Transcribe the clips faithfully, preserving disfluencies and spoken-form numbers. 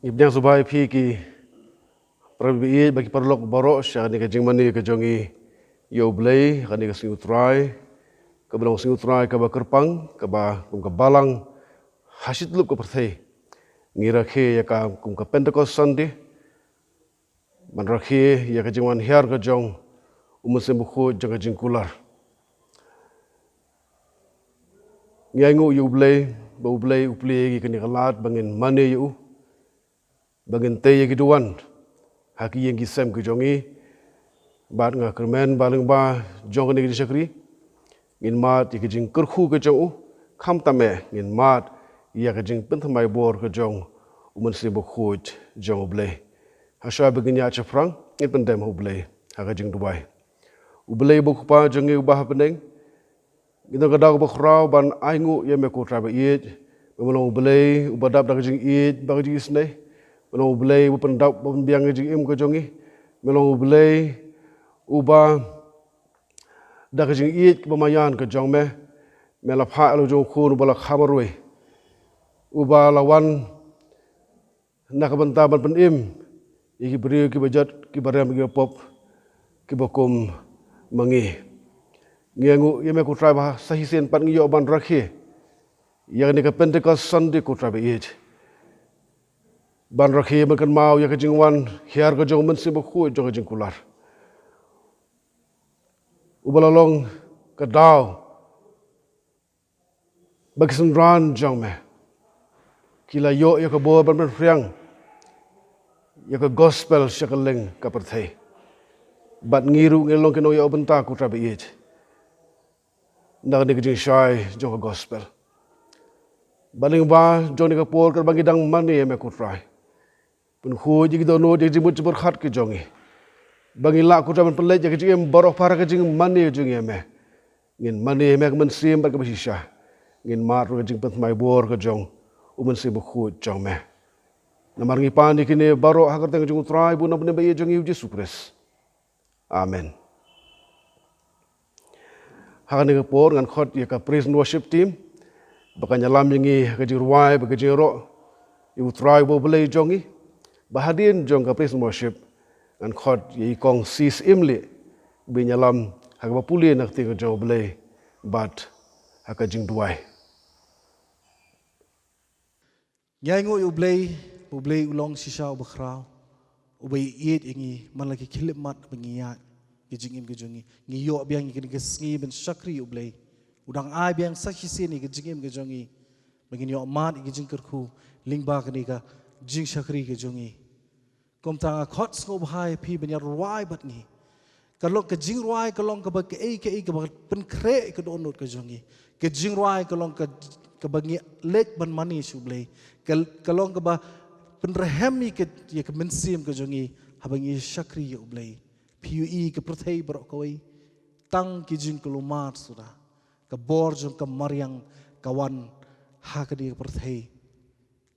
Ngi pdiang sngewbha ïa phi ki para baieit bad ki paralok baroh sha kane ka jingmane ka jong ngi ïa U Blei ha kane ka sngi U Trai, kaba long sngi U Trai kaba kyrpang, kaba kum ka balang ha shi tyllup ka pyrthei ngi rakhe ïa ka kum ka Pentecost Sunday, ban rakhe ïa ka jingwan hiar ka jong U Mynsiem Bakhuid jong ka jingkular. Ngi ainguh ïa U Blei ba U Blei u plie ïa ngi kane ka lad ba ngin mane ïa u, ba ngin tei ïa ki duwan ha ki ïing ki sem ki jong ngi. Bad nga kyrmen ba lyngba jong kane ka jingshakri ngin mad ïa ka jingkyrkhu ka jong u, khamtam eh ngin mad ïa ka jingpynthymmai bor ka jong U Mynsiem Bakhuid jong U Blei. Hashwa ba ngin ïaid shaphrang, ngin pyndem ha U Blei ha ka jingduwai. U Blei uba U Kpa jong ngi uba ha bneng, ngi don ka daw kaba khraw ban ainguh ïa me ko Trai baieit. Me long U Blei uba dap da ka jingïeit bad ka jingisynei. Me long U Blei uba pyndap, uba pynbiang ïa ka jingim ka jong ngi. Me long U Blei uba da ka jingïeit kaba maïan ka jong me, me la phah ïa la u jong u Khun uba la kha marwei, uba la wan na ka bynta ban pynim ïa ki briew kiba jot, kiba rem, kiba pop, kiba kum ma ngi. Ngi ainguh ïa me ko Trai ba sa shisien pat ngi ïoh ban rakhe ïa kane ka Pentecost Sunday ko Trai baieit, ban rakhe ban kynmaw ïa ka jingwan hiar ka jong U Mynsiem Bakhuid jong ka jingkular, uba la long ka daw ba ki synran jong me ki la ïoh ïa ka bor ban pynphriang ïa ka gospel sha kylleng ka pyrthei. Bad ngi ruh ngi long ki nongïoh bynta ko Trai baieit na kane ka jingshai jong ka gospel. Bad lyngba jong kane ka por kaba ngi dang mane ïa me ko Trai, pynkhuid ïa ki dohnud, ïa ki jingmut jingpyrkhat ki jong ngi, ba ngin lah ko Trai ban pynleit ïa ka jingim baroh para ka jingmane jong ngi ïa me. Ngin mane ïa me ha ka mynsiem bad kaba shisha. Ngin mad ruh ïa ka jingpynthymmai bor ka jong U Mynsiem Bakhuid jong me. Namar ngi pan ïa kine baroh ha ka kyrteng jong U Trai bad U Nongpynim baieit jong ngi U Jisu Khrist. Amen. Ha kane ka por ngan khot ïa ka praise and worship team ba kan ïalam ïa ngi ha ka jingrwai bad ka jingïaroh ïa U Trai uba U Blei jong ngi. Bad hadien jong ka praise and worship ngan khot ïa i Kong Sis Imli ba in ïalam ha kaba pule na ka ktien ka jong U Blei bad ha ka jingduwai. Ngi ainguh ïa U Blei, U Blei u long shisha uba khraw, uba ïeit ïa ngi man la ki khyllipmat ba ngi ïaid ka jingim ka jong ngi. Ngi ïoh biang ïa kane ka sngi ban shakri ïa U Blei. U dang ai biang sa shisien ïa ka jingim ka jong ngi ba ngin ïoh mad ïa ka jingkyrkhu lyngba kane ka jingshakri ka jong ngi. Kumta nga khot sngewbha ïa phi ban ïa rwai bad ngi. Ka long ka jingrwai, ka long kaba kaei kaei kaba pynkhreh ïa ka dohnud ka jong ngi. Ka jingrwai ka long ka, kaba ngi leit ban mane sha U Blei. Ka, ka long kaba pynrhem ïa ka, ïa ka mynsiem ka jong ngi haba ngi shakri ïa U Blei. Phi ïohi ka pyrthei baroh kawei, tang ki jingkulmar suda. Ka bor jong ka mariang ka wan ha kane ka pyrthei.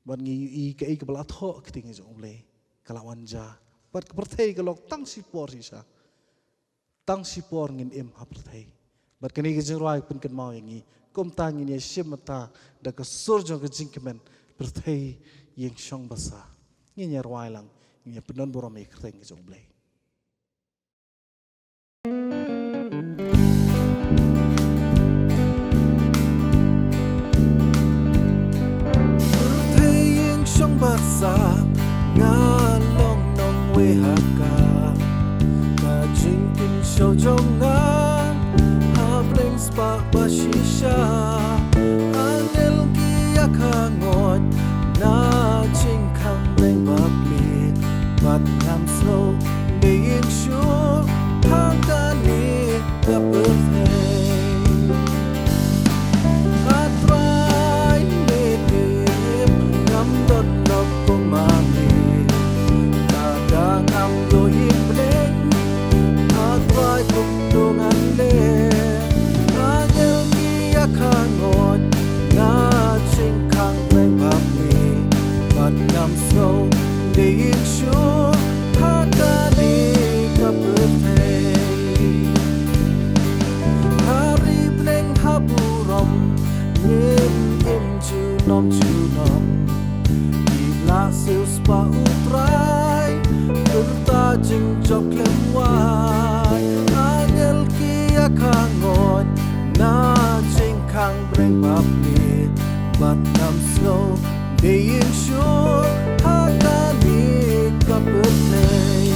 Bad ngi ïohi kaei kaba la thoh ka ktien jong U Blei ka la wan jia. Bad ka pyrthei ka long tang shipor shisha. Tang shipor ngin im ha pyrthei. Bad kane ka jingrwai pynkynmaw ïa ngi. Kumta ngin ïa shim bynta da ka sur jong ka jingkmen, pyrthei ïeng shong basa. Ngin ïa rwai lang, ngin ïa pyndon burom ïa ka kyrteng ka jong U Blei. Pyrthei ïeng shong basa, nga long nongwei ha ka. Ka jingpynshoh jong nga ha bneng spah ba shisha. Angel ki ïa ka ngot na jingkhang bneng ba pli. Bad ngam sngew dei ïeng shuh ha kane ka pyrthei. A Trai, me tip ngam don lok kum ma me. Lada ngam ïoh im bneng, A Trai, kumno ngan leh? Angel ki ïa ka ngot na jingkhang bneng ba pli. Bad ngam sngew dei ïeng shuh ha kane ka pyrthei. Ha ri bneng ha burom ngim im junom junom. Ki la siew Ba U Trai, pyrta jingjop khlem wai. Angel ki ïa khangoit na jingkhang bneng bapli, bad ngam sngew dei ïing shuh ha kane ka pyrthei.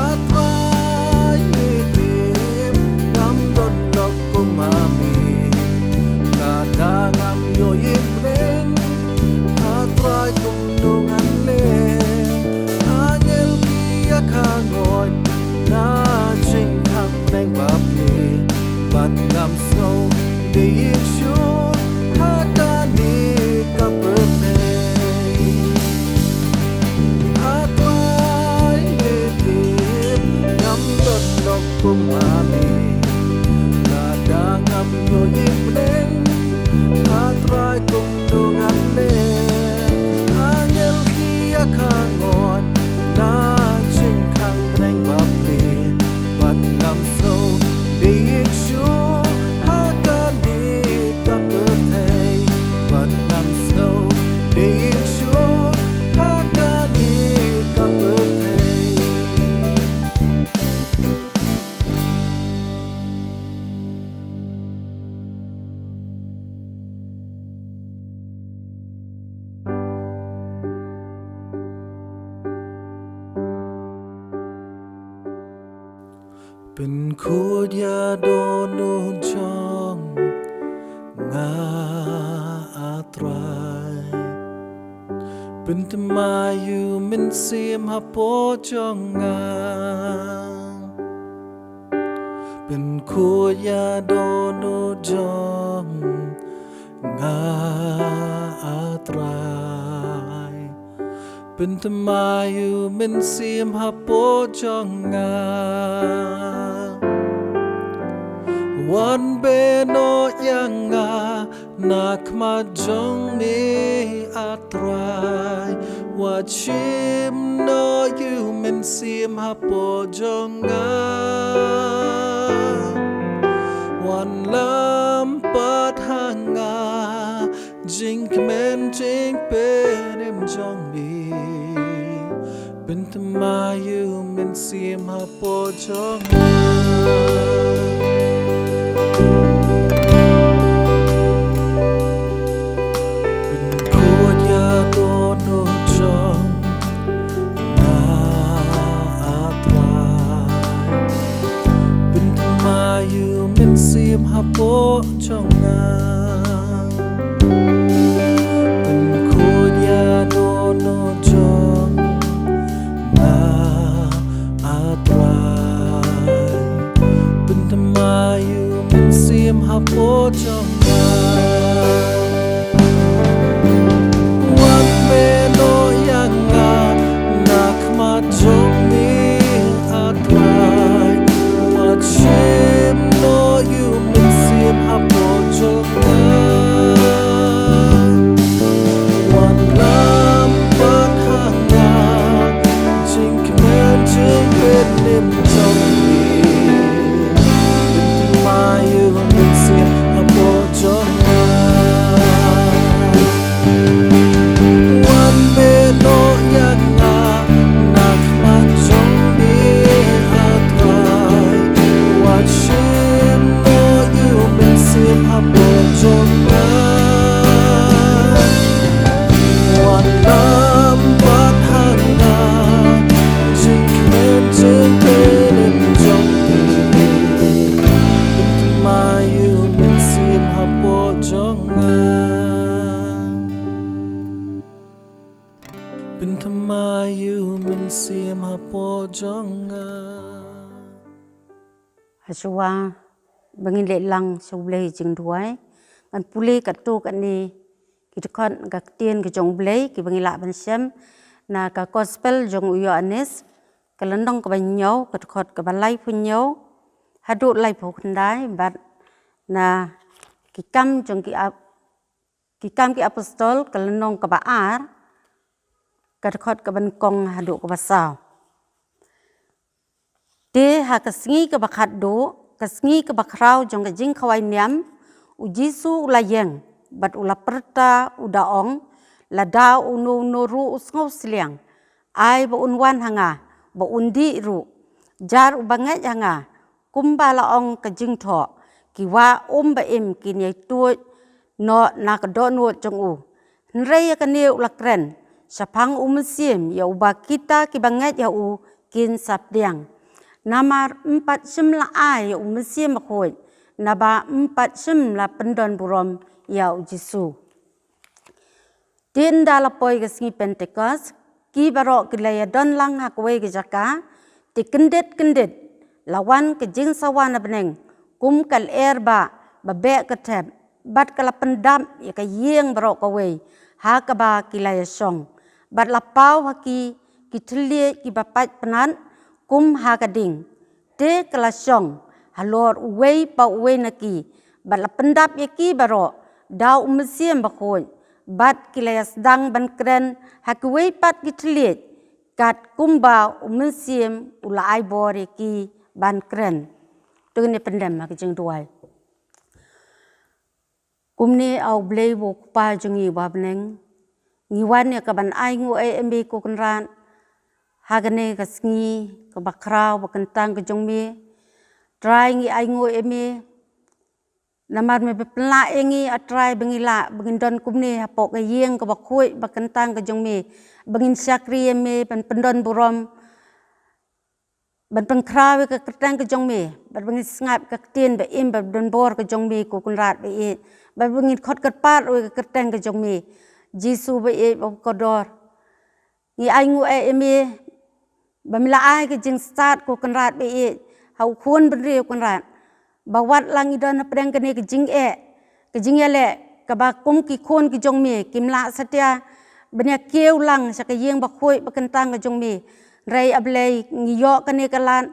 A Trai, ngi tip ngam don lok kum ma me, lada ngam ïoh ïing bneng, A Trai, kumno ngan leh? Angel ki ïa khangoit na jingkhang bneng bapli, bad ngam sngew dei ïing shuh ha kane ka pyrthei. A Trai, ngi tip ngam don lok kum ma me, lada ngam ïoh ïing bneng, A Trai, kumno ngan leh? Angel ki ïa khangoit na jingkhang bneng bapli, bad ngam sngew dei ïing shuh ha kane ka pyrthei, bad ngam sngew dei ïing shuh ha kane ka pyrthei. Pynkhuid ïa dohnud jong nga, A Trai. Pynthymmai ïa u Mynsiem hapoh jong nga. Pynkhuid ïa dohnud jong nga, A Trai. Pynthymmai ïa u Mynsiem hapoh jong nga. Wan beh noh ïa nga na khmat jong me, A Trai. Wat shim noh ïa u Mynsiem hapoh jong nga. Wan lam pat ha nga, jingkmen jingpynim jong me. Pynthymmai ïa u Mynsiem hapoh jong nga. Pynkhuid ïa dohnud jong nga, A Trai. Pynthymmai ïa u Mynsiem hapoh jong nga. Pynkhuid ïa dohnud jong nga, A Trai. Pynthymmai ïa u Mynsiem hapoh jong nga. Wan beh noh ïa nga na khmat jong me, A Trai. Wat shim noh ïa u Mynsiem hapoh jong nga. Wan lam pat ha nga, jingkmen jingpynim jong me. Pynthymmai ïa u Mynsiem hapoh jong nga. Wan beh noh ïa nga na khmat jong me, A Trai. Wat shim noh ïa u Mynsiem hapoh jong nga. Wan lam pat ha nga, jingkmen jingpynim jong me. Pynthymmai ïa u Mynsiem hapoh jong nga. Pynthymmai ïa u Mynsiem hapoh jong nga. Hashwa ba ngin leit lang sha U Blei jingduwai, ngan pule katto katne ki dkhot ka ktien ka jong U Blei kiba ngi lah ban shem na ka Gospel jong u Ïoannis, ka lynnong kaba hynñiew, ka dkhot kaba laiphew hynñiew haduh laiphew khyndai, bad na ki kam jong ki ap-, ki Kam ki Apostol, ka lynnong kaba ar, ka dkhot kaba nyngkong haduh kaba saw. Te ha ka sngi kaba khatduh, ka sngi kaba khraw jong ka jingkhawai niam, u Jisu u la ïeng bad u la pyrta, u da ong, lada uno uno ruh u sngewsliang, ai ba un wan ha nga, ba un dih ruh. Jar uba ngeit ha nga, kumba la ong ka jingthoh, ki wah um ba im kin ïai tuid noh na ka dohnud jong u. Hynrei ïa kane u la kren shaphang u Mynsiem, ïa uba kita kiba ngeit ha u kin sa pdiang. Namar ym pat shym la ai ïa u Mynsiem Bakhuid, naba ym pat shym la pyndonburom ïa u Jisu. Te ynda la poi ka sngi Pentekost, ki baroh ki la ïadon lang ha kawei ka jaka, te kyndit kyndit la wan ka jingsawa na bneng, kum ka lyer ba, ba beh ka thep, bad ka la pyndap ïa ka ïing baroh kawei ha kaba ki la ïashong. Bad la paw ha ki ki thylliej kiba pait pnat kum ha ka ding. Te ka la shong halor uwei pa uwei na ki, bad la pyndap ïa ki baroh da u Mynsiem Bakhuid, bad ki la ïasdang ban kren ha kiwei pat ki thylliej, kat kumba u Mynsiem u la ai bor ïa ki ban kren. To ngin ïa pyndem ha ka jingduwai. Kumne A U Blei U Kpa jong ngi uba ha bneng, ngi wan ïa ka ban ainguh ïa me ko Kynrad ha kane ka sngi kaba khraw ba kyntang ka jong me. Trai, ngi ainguh ïa me namar me pynlah ïa ngi, A Trai, ba ngi lah ba ngin don kumne hapoh ka ïing kaba khuid ba kyntang ka jong me, ba ngin shakri ïa me, ban pyndonburom, ban pynkhraw ïa ka kyrteng ka jong me, bad ba ngin sngap ka ktien ba im ba donbor ka jong me ko Kynrad ba ïeit, bad ba ngin khot kyrpad ruh ïa ka kyrteng ka jong me. Jisu ba ïeit, ba kordor, ngi ainguh ïa me ba me la ai ka jingstad ko Kynrad ba ïeit ha u khun bynriew Kynrad, ba wat la ngi don hapdeng kane ka jingeh, ka jingïaleh, kaba kum ki khun ki jong me kim lah satia ban ïa kiew lang sha ka ïing bakhuid ba kyntang ka jong me. Hynrei A Blei, ngi ïoh kane ka lad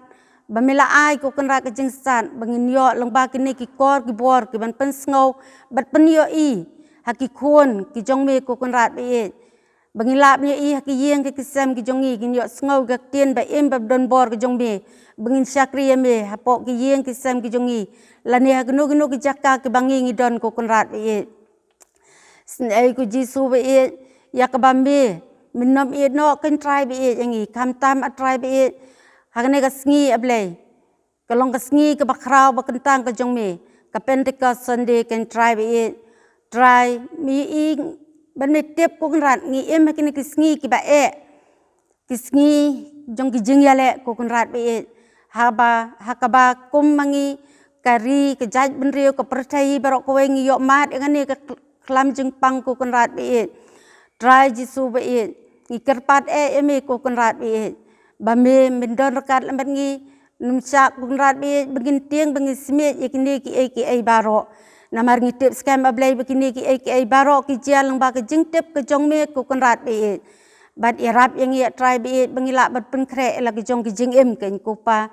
ba me la ai ko Kynrad ka jingstad ba ngin ïoh lyngba kine ki kor ki bor ki ban pynsngew bad pynïohi ha ki khun ki jong me ko Kynrad ba ïeit, ba ngin lah ban ïohi ha ki ïing ki sem ki jong ngi, ngin ïohsngew ka ktien ba im ba donbor ka jong me, ba ngin shakri ïa me hapoh ki ïing ki sem ki jong ngi, lane ha kino kino ki jaka kiba ngi ngi don ko Kynrad ba ïeit. Isynei ko Jisu ba ïeit, ïa kaba me, me nym ïehnoh ko Trai ba ïeit ïa ngi, khamtam A Trai ba ïeit, ha kane ka sngi A Blei, ka long ka sngi kaba khraw ba kyntang ka jong me, ka Pentecost Sunday ko Trai ba ïeit. Trai, me ïohi bad me tip ko Kynrad, ngi im ha kine ki sngi kiba eh, ki sngi jong ki jingïaleh ko Kynrad ba ïeit. Haba, ha kaba kum ma ngi, ka ri, ka jaitbynriew, ka pyrthei baroh kawei ngi ïoh mad ïa kane ka khlam jingpang ko Kynrad ba ïeit. Trai Jisu ba ïeit, ngi kyrpad eh ïa me ko Kynrad ba ïeit, ba me, men don ryngkat lem bad ngi, nym shah ko Kynrad ba ïeit, ba ngin tieng, ba ngin smiej ïa kine kiei kiei baroh. Namar ngi tip skhem A Blei ba kine kiei kiei baroh ki jia lyngba ka jingtip ka jong me ko Kynrad ba ïeit. Bad ïarap ïa ngi A Trai ba ïeit, ba ngi lah ban pynkhreh ïa la ki jong ki jingim ko Kpa.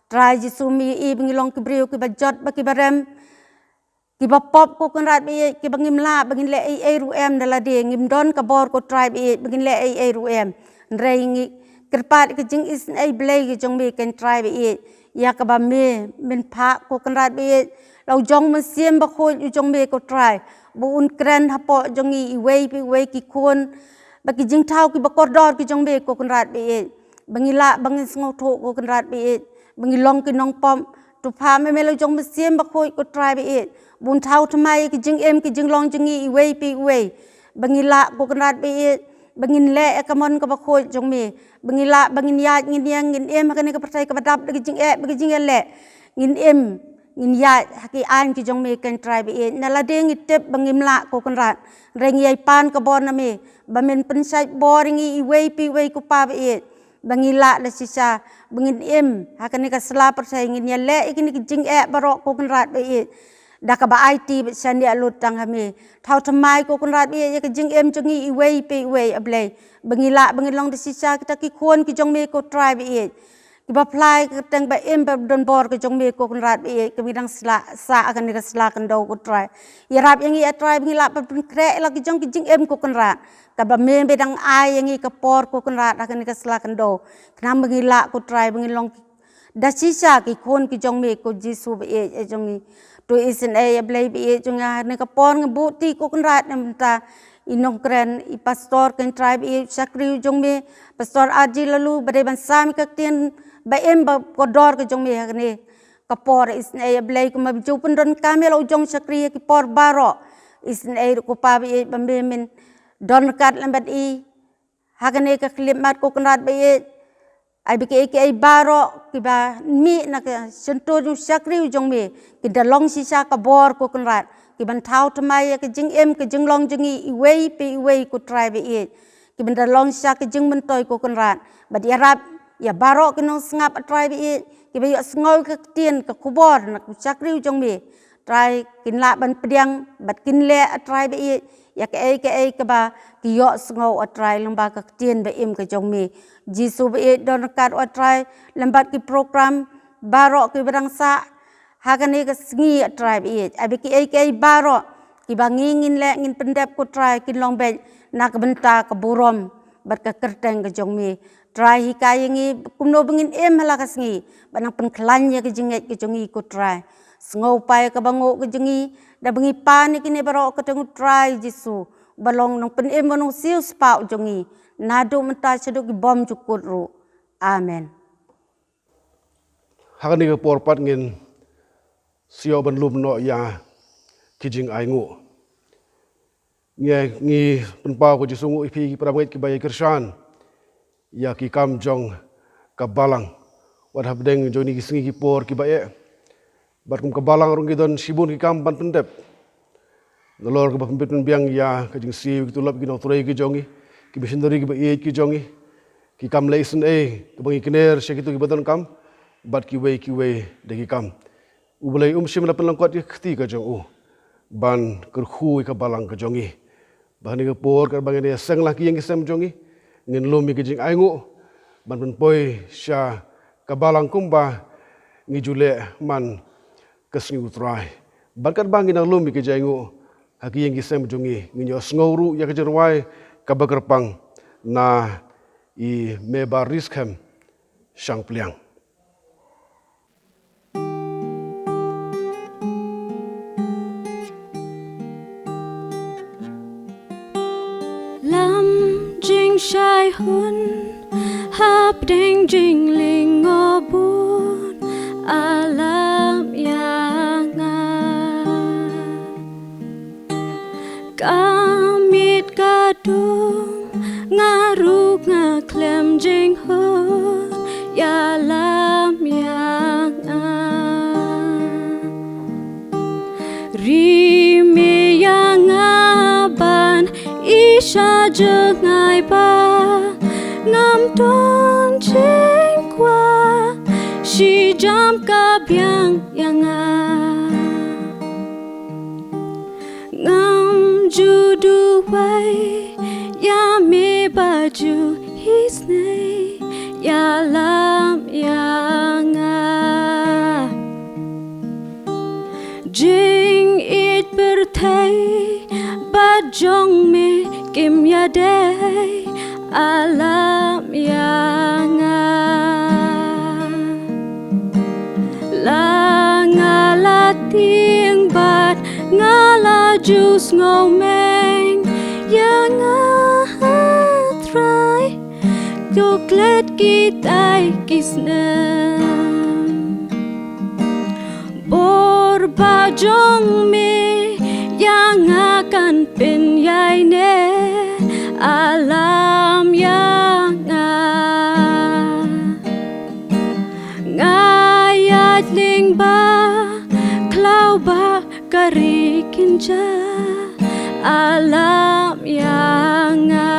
Trai Jisu, me ïohi ba ngi long ki briew kiba jot bad kiba rem, kiba pop ko Kynrad ba ïeit, kiba ngim lah ba ngin leh ei ei ruh em da lade, ngim don ka bor ko Trai ba ïeit ba ngin leh ei ei ruh em. Hynrei ngi kyrpad ka jingisynei Blei ka jong me ko Trai ba ïeit, ïa kaba me, men phah ko Kynrad ba ïeit, la u jong Mynsiem Bakhuid u jong me ko Trai, ba un kren hapoh jong ngi iwei pa iwei ki khun, bad ki jingthaw kiba kordor ki jong me ko Kynrad ba ïeit, ba ngi lah ba ngin sngewthuh ko Kynrad ba ïeit, ba ngi long ki nongpop. To phah me, me la u jong Mynsiem Bakhuid ko Trai ba ïeit, ba un thaw thymmai ki jingim ki jinglong jong ngi iwei pa iwei, ba ngi lah ko Kynrad ba ïeit ba ngin leh ïa ka mon kaba khuid jong me, ba ngi lah ba ngin ïaid ngin ïeng ngin im ha kane ka pyrthei kaba dap da ki jingeh bad ki jingïaleh, ngin im ngin ïaid ha ki aiñ ki jong me ko Trai ba ïeit. Na lade ngi tip ba ngim lah ko Kynrad, hynrei ngi ai pan ka bor na me, ba men pynshait bor ïa ngi iwei pa iwei ko Kpa ba ïeit, ba ngi lah da shisha ba ngin im ha kane ka sla pyrthei, ngin ïaleh ïa kine ki jingeh baroh ko Kynrad ba ïeit, da kaba aiti bad shaniah lut tang ha me. Thaw thymmai ko Kynrad ba ïeit ïa ka jingim jong ngi iwei pa iwei A Blei, ba ngi lah ba ngin long da shisha kita ki khun ki jong me ko Trai ba ïeit, kiba phla ïa ka kyrteng ba im ba donbor ka jong me ko Kynrad ba ïeit, kaba ngi dang sla, sah ha kane ka sla khyndew ko Trai. Ïarap ïa ngi A Trai ba ngi lah ban pynkhreh ïa la ki jong ki jingim ko Kynrad, kaba me, me dang ai ïa ngi ka por ko Kynrad ha kane ka sla khyndew, khnang ba ngi lah ko Trai ba ngin long da shisha ki khun ki jong me ko Jisu ba ïeit jong ngi. To isynei A Blei ba ïeit jong ngi, ha kane ka por ngi buh ti ko Kynrad na bynta i nongkren, i pastor, ka trai ba ïeit, shakri u jong me, Pastor Arji Lalu, ba dei ban sam ïa ka ktien ba im ba kordor ka jong me ha kane ka por. Isynei, A Blei, kumba ju pyndonkam ïa la u jong shakri ha ki por baroh. Isynei ruh ko Pa ba ïeit, ba me men don ryngkat lem bad i ha kane ka khyllipmat, ko Kynrad ba ïeit. Ai ba kiei kiei baroh kiba mih na ka shyntur jong u shakri u jong me, kin da long shisha ka bor, ko Kynrad, kiban thaw thymmai ïa ka jingim ka jinglong jong ngi iwei pa iwei, ko Trai ba ïeit. Kiban da long shisha ka jingmyntoi, ko Kynrad, bad ïarap ïa baroh ki nongsngap, A Trai ba ïeit, kiba ïohsngew ka ktien, ka khubor na u shakri u jong me. Trai, kin lah ban pdiang bad kin leh, A Trai ba ïeit, ïa kaei kaei kaba ki ïohsngew, A Trai, lyngba ka ktien ba im ka jong me. Jisu ba ïeit, don ryngkat, A Trai, lem bad ki program baroh kiba dang sah ha kane ka sngi, A Trai ba ïeit. Ai ba kiei kiei baroh kiba ngi ngin leh, ngin pyndep, ko Trai, kin long beit na ka bynta ka burom bad ka kyrteng ka jong me. Trai, hikai ïa ngi kumno ba ngin im ha la ka sngi, bad nang pynkhlaiñ ïa ka jingngeit ka jong ngi, ko Trai. Sngewpai ïa ka banguh ka jong ngi, da ba ngi pan ïa kine baroh ha ka kyrteng u Trai Jisu, ba long Nongpynim bad Nongsiewspah u jong ngi, naduh mynta shaduh ki bymjukut ruh. Amen. Ha kane ka por pat ngin sa ïoh ban lum noh ïa ki jingainguh. Ngi, ngi pynpaw, ko Jisu, nguh ïa phi, ki para bangeit kiba ïa kyrshan ïa ki kam jong ka Balang, wat hapdeng jong kine ki sngi ki por kiba eh. Bad kum ka Balang ruh ngi don shibun ki kam ban pyndep. Nalor kaba pynbit pynbiang ïa ka jingsiew ïa ki tulop ki nongtrei ki jong ngi, ki missionary kiba ïeit ki jong ngi, ki kam leh isynei kaba ngi kner sha kito kiba donkam, bad kiwei kiwei de ki kam. U Blei um shym la pynlyngkot ïa ka kti ka jong u ban kyrkhu ïa ka Balang ka jong ngi. Ba ha kane ka por, katba ngin ïaseng la ha ki ïing ki sem jong ngi, ngin lum ïa ka jingainguh ban pynpoi sha ka Balang kumba ngi ju leh man ka sngi u Trai. Bad katba ngi nang lum ïa ka jingainguh ha ki ïing ki sem jong ngi, ngin ïohsngew ruh ïa ka jingrwai kaba kyrpang na i Mebar Riskhem Shangpliang. Lam jingshai hun hapdeng jinglyngkhuh bun, alam ïa nga. Ka miet ka dum, nga ruh nga khlem jinghun, ïalam ïa nga. Ri me ïa nga ban ïeit sha jngai ba ngam don jingkwah, shi jam ka biang ïa nga. Ngam ju duwai ïa me ba ju isynei, ïalam ïa nga. Jingïeit pyrthei bad jong me kim ïadei, alam ïa nga. La nga la tieng bad nga la ju sngewmeng, ïa nga, Trai, to klet kitai ki snem. Bor ba jong me ïa nga kan pynïaineh, alam ïa nga. Nga ïaid lyngba khlaw ba ka ri kynja, alam ïa nga.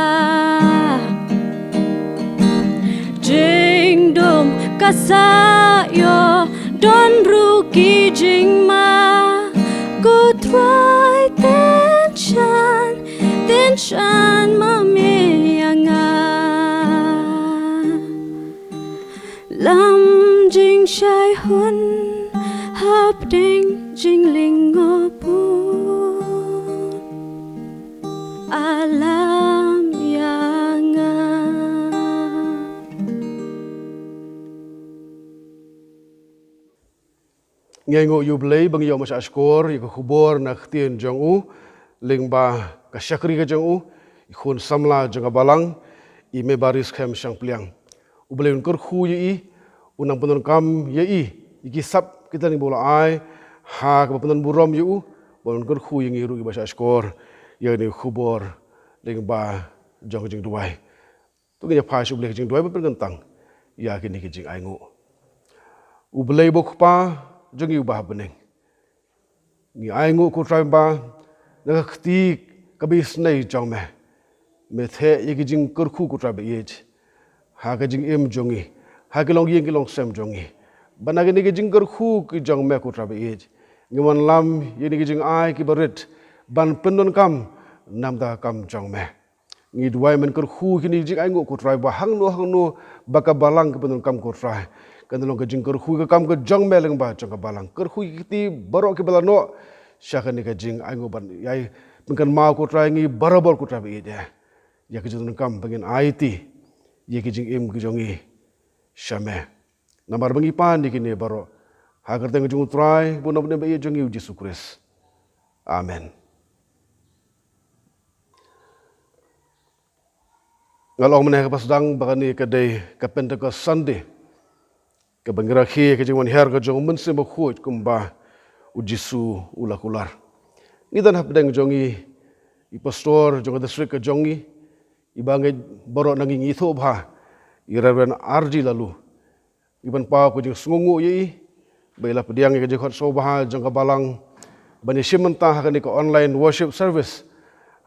Jingdum ka sa ïoh, don ruh ki jingma, ko Trai, tyngshaiñ, tyngshaiñ ma me ïa nga. Lam jingshai hun hapdeng jinglyngkhuh bun, alam ïa nga. Ngi ainguh ïa U Blei ba ngi ïoh mashah shkor ïa ka khubor na ka ktien jong u lyngba ka shakri ka jong u, i khun samla jong ka balang, i Mebaris Khem Shangpliang. U Blei un kyrkhu ïa i, un nang pyndonkam ïa i, ïa ki sap ki tnat ba u la ai, ha kaba pyndon burom ïa u, bad un kyrkhu ïa ngi ruh kiba shahshkor ïa kane ka khubor lyngba jong ka jingduwai. To ngin ïa phai sha U Blei ka jingduwai ban pynkyntang ïa kine ki jingainguh. U Blei ba u Kpa jong ngi uba ha bneng, ngi ainguh ko Trai ba na ka kti kaba isynei jong me, me theh ïa ki jingkyrkhu ko Trai ba ïeit ha ka jingim jong ngi, ha ki longïing ki longsem jong ngi. Bad na kine ki jingkyrkhu ki jong me ko Trai ba ïeit, ngi wanlam ïa kine ki jingai kiba rit ban pyndonkam namar ka kam jong me. Ngi duwai men kyrkhu ïa kine ki jingainguh ko Trai ba hangno hangno ba ka balang ka pyndonkam ko Trai, kan long ka jingkyrkhu ïa ka kam ka jong me lyngba jong ka balang. Kyrkhu ïa ki kti baroh kiba la noh sha kane ka jingainguh ban ïai pynkynmaw ko Trai ngi barabor ko Trai ba ïeit, ïa ka jingdonkam ba ngin aiti ïa ki jingim ki jong ngi sha me. Namar ba ngi pan ïa kine baroh ha ka kyrteng jong u Trai ba u nongpynim ba ïeit jong ngi u Jisu Khrist. Amen. Nga la ong mynne ha kaba sdang ba kane ka dei ka Pentecost Sunday, kaba ngi rakhe ka jingwan hiar ka jong u Mynsiem Bakhuid kumba u Jisu u la kular. Ngi don hapdeng jong ngi i pastor jong ka district ka jong ngi, iba ngeit baroh na ngi ngi ithuh bha, i Reverend R G Laloo. Ngi pynpaw ka jingsngewnguh ïa i ba i la pdiang ïa ka jingkhot sngewbha jong ka balang ban ïashim bynta ha kane ka online worship service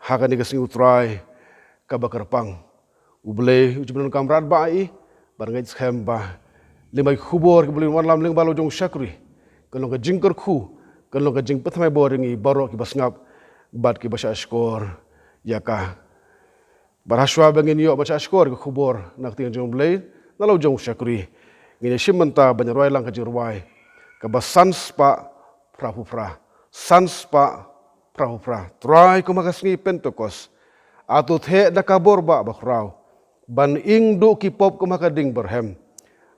ha kane ka sngi U Trai kaba kyrpang. U Blei u ju pyndonkam radbah bad ngeit skhem ba lymne ki khubor kiba u Blei u wanlam lyngba la u jong u shakri kan long ka jingkyrkhu, kan long ka jingpynthame bor ïa ngi baroh kiba sngap bad kiba shahshkor ïa ka. Bad hashwa ba ngin ïoh ban shahshkor ïa ka khubor na ka ktien jong U Blei na la u jong u shakri, ngin ïashim bynta ban ïarwai lang ka jingrwai kaba san spah phra phew phra. San spah phra phew phra. Trai, kum ha ka sngi Pentecost, ato theh da ka bor ba bakhraw, ban ing duh ki pop kum ha ka ding barhem.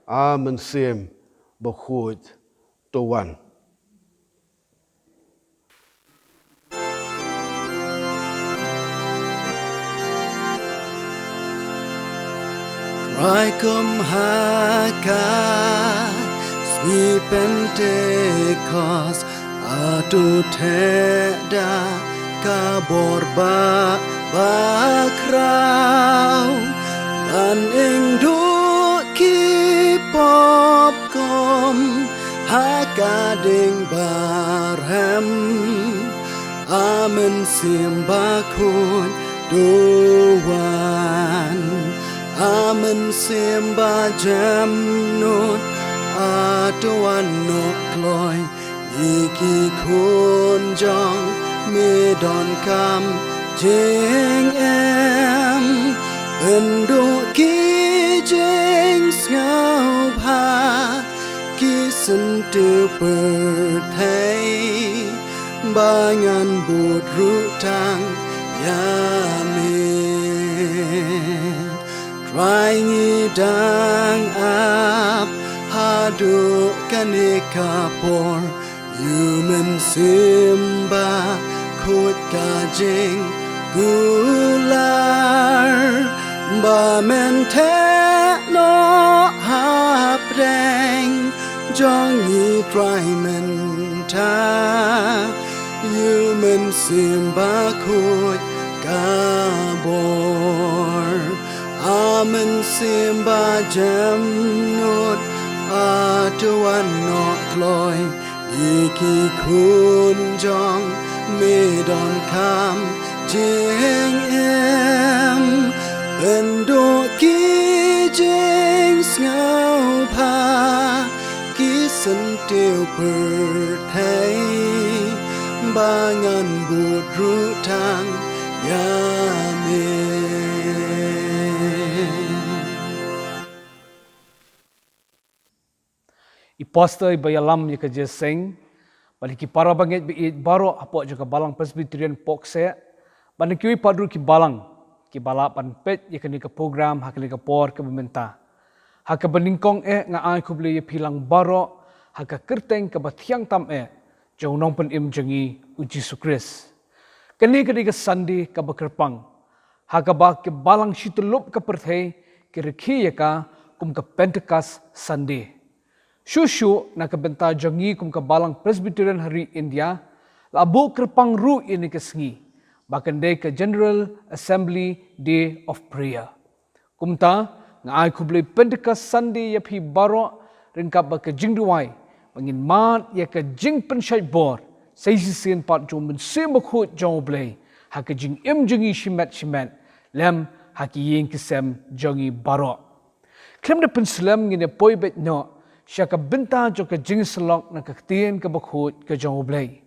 A Mynsiem Bakhuid, to wan. Trai, kum ha ka sngi Pentecost, ato theh da ka bor ba bakhraw, ban ing duh ki pop kum ha ka ding barhem. A Mynsiem Bakhuid, to wan. A Mynsiem Bajemnud, ato wan noh kloi ïa ki khun jong me, donkam jingim, pynduh ki jingsngewbha, ki syntiew pyrthei ba ngan bud ruh tang ïa me. Trai, ngi dang ap haduh kane ka por ïa u Mynsiem Bakhuid, ka jingkular ba men theh noh hapdeng jong ngi, Trai, mynta. Ïa u Mynsiem Bakhuid ka bor. A Mynsiem Bajemnud, ato wan noh kloi ïa ki khun jong me, donkam jingim, pynduh ki jingsngewbha, ki syntiew pyrthei ba ngan bud ruh tang ïa me. I pastor iba ïalam ïa ka jingïaseng, bad ïa ki para bangeit ba ïeit baroh hapoh jong ka Balang Presbyterian Pohkseh, bad na kiwei pat ruh ki balang kiba lah ban peit ïa kane ka program ha kane ka por kaba mynta. Ha kaba nyngkong eh nga ai khublei ïa phi lang baroh ha ka kyrteng kaba thiang tam eh jong u Nongpynim jong ngi u Jisu Khrist. Kane ka dei ka Sunday kaba kyrpang, ha kaba ki balang shityllup ka pyrthei ki rakhe ïa ka kum ka Pentecost Sunday. Shuh shuh na ka bynta jong ngi kum ka Balang Presbyterian ha ri India, la buh kyrpang ruh ïa kane ka sngi ba kan dei ka General Assembly Day of Prayer. Kumta, nga ai khublei Pentecost Sunday ïa phi baroh, ryngkat bad ka jingduwai ba ngin mad ïa ka jingpynshait bor sa shisien pat jong U Mynsiem Bakhuid jong U Blei ha ka jingim jong ngi shimet shimet, lem ha ki ïing ki sem jong ngi baroh. Khlem da pynslem, ngin ïa poi beit noh sha ka bynta jong ka jingïasyllok na ka Ktien kaba khuid ka jong U Blei.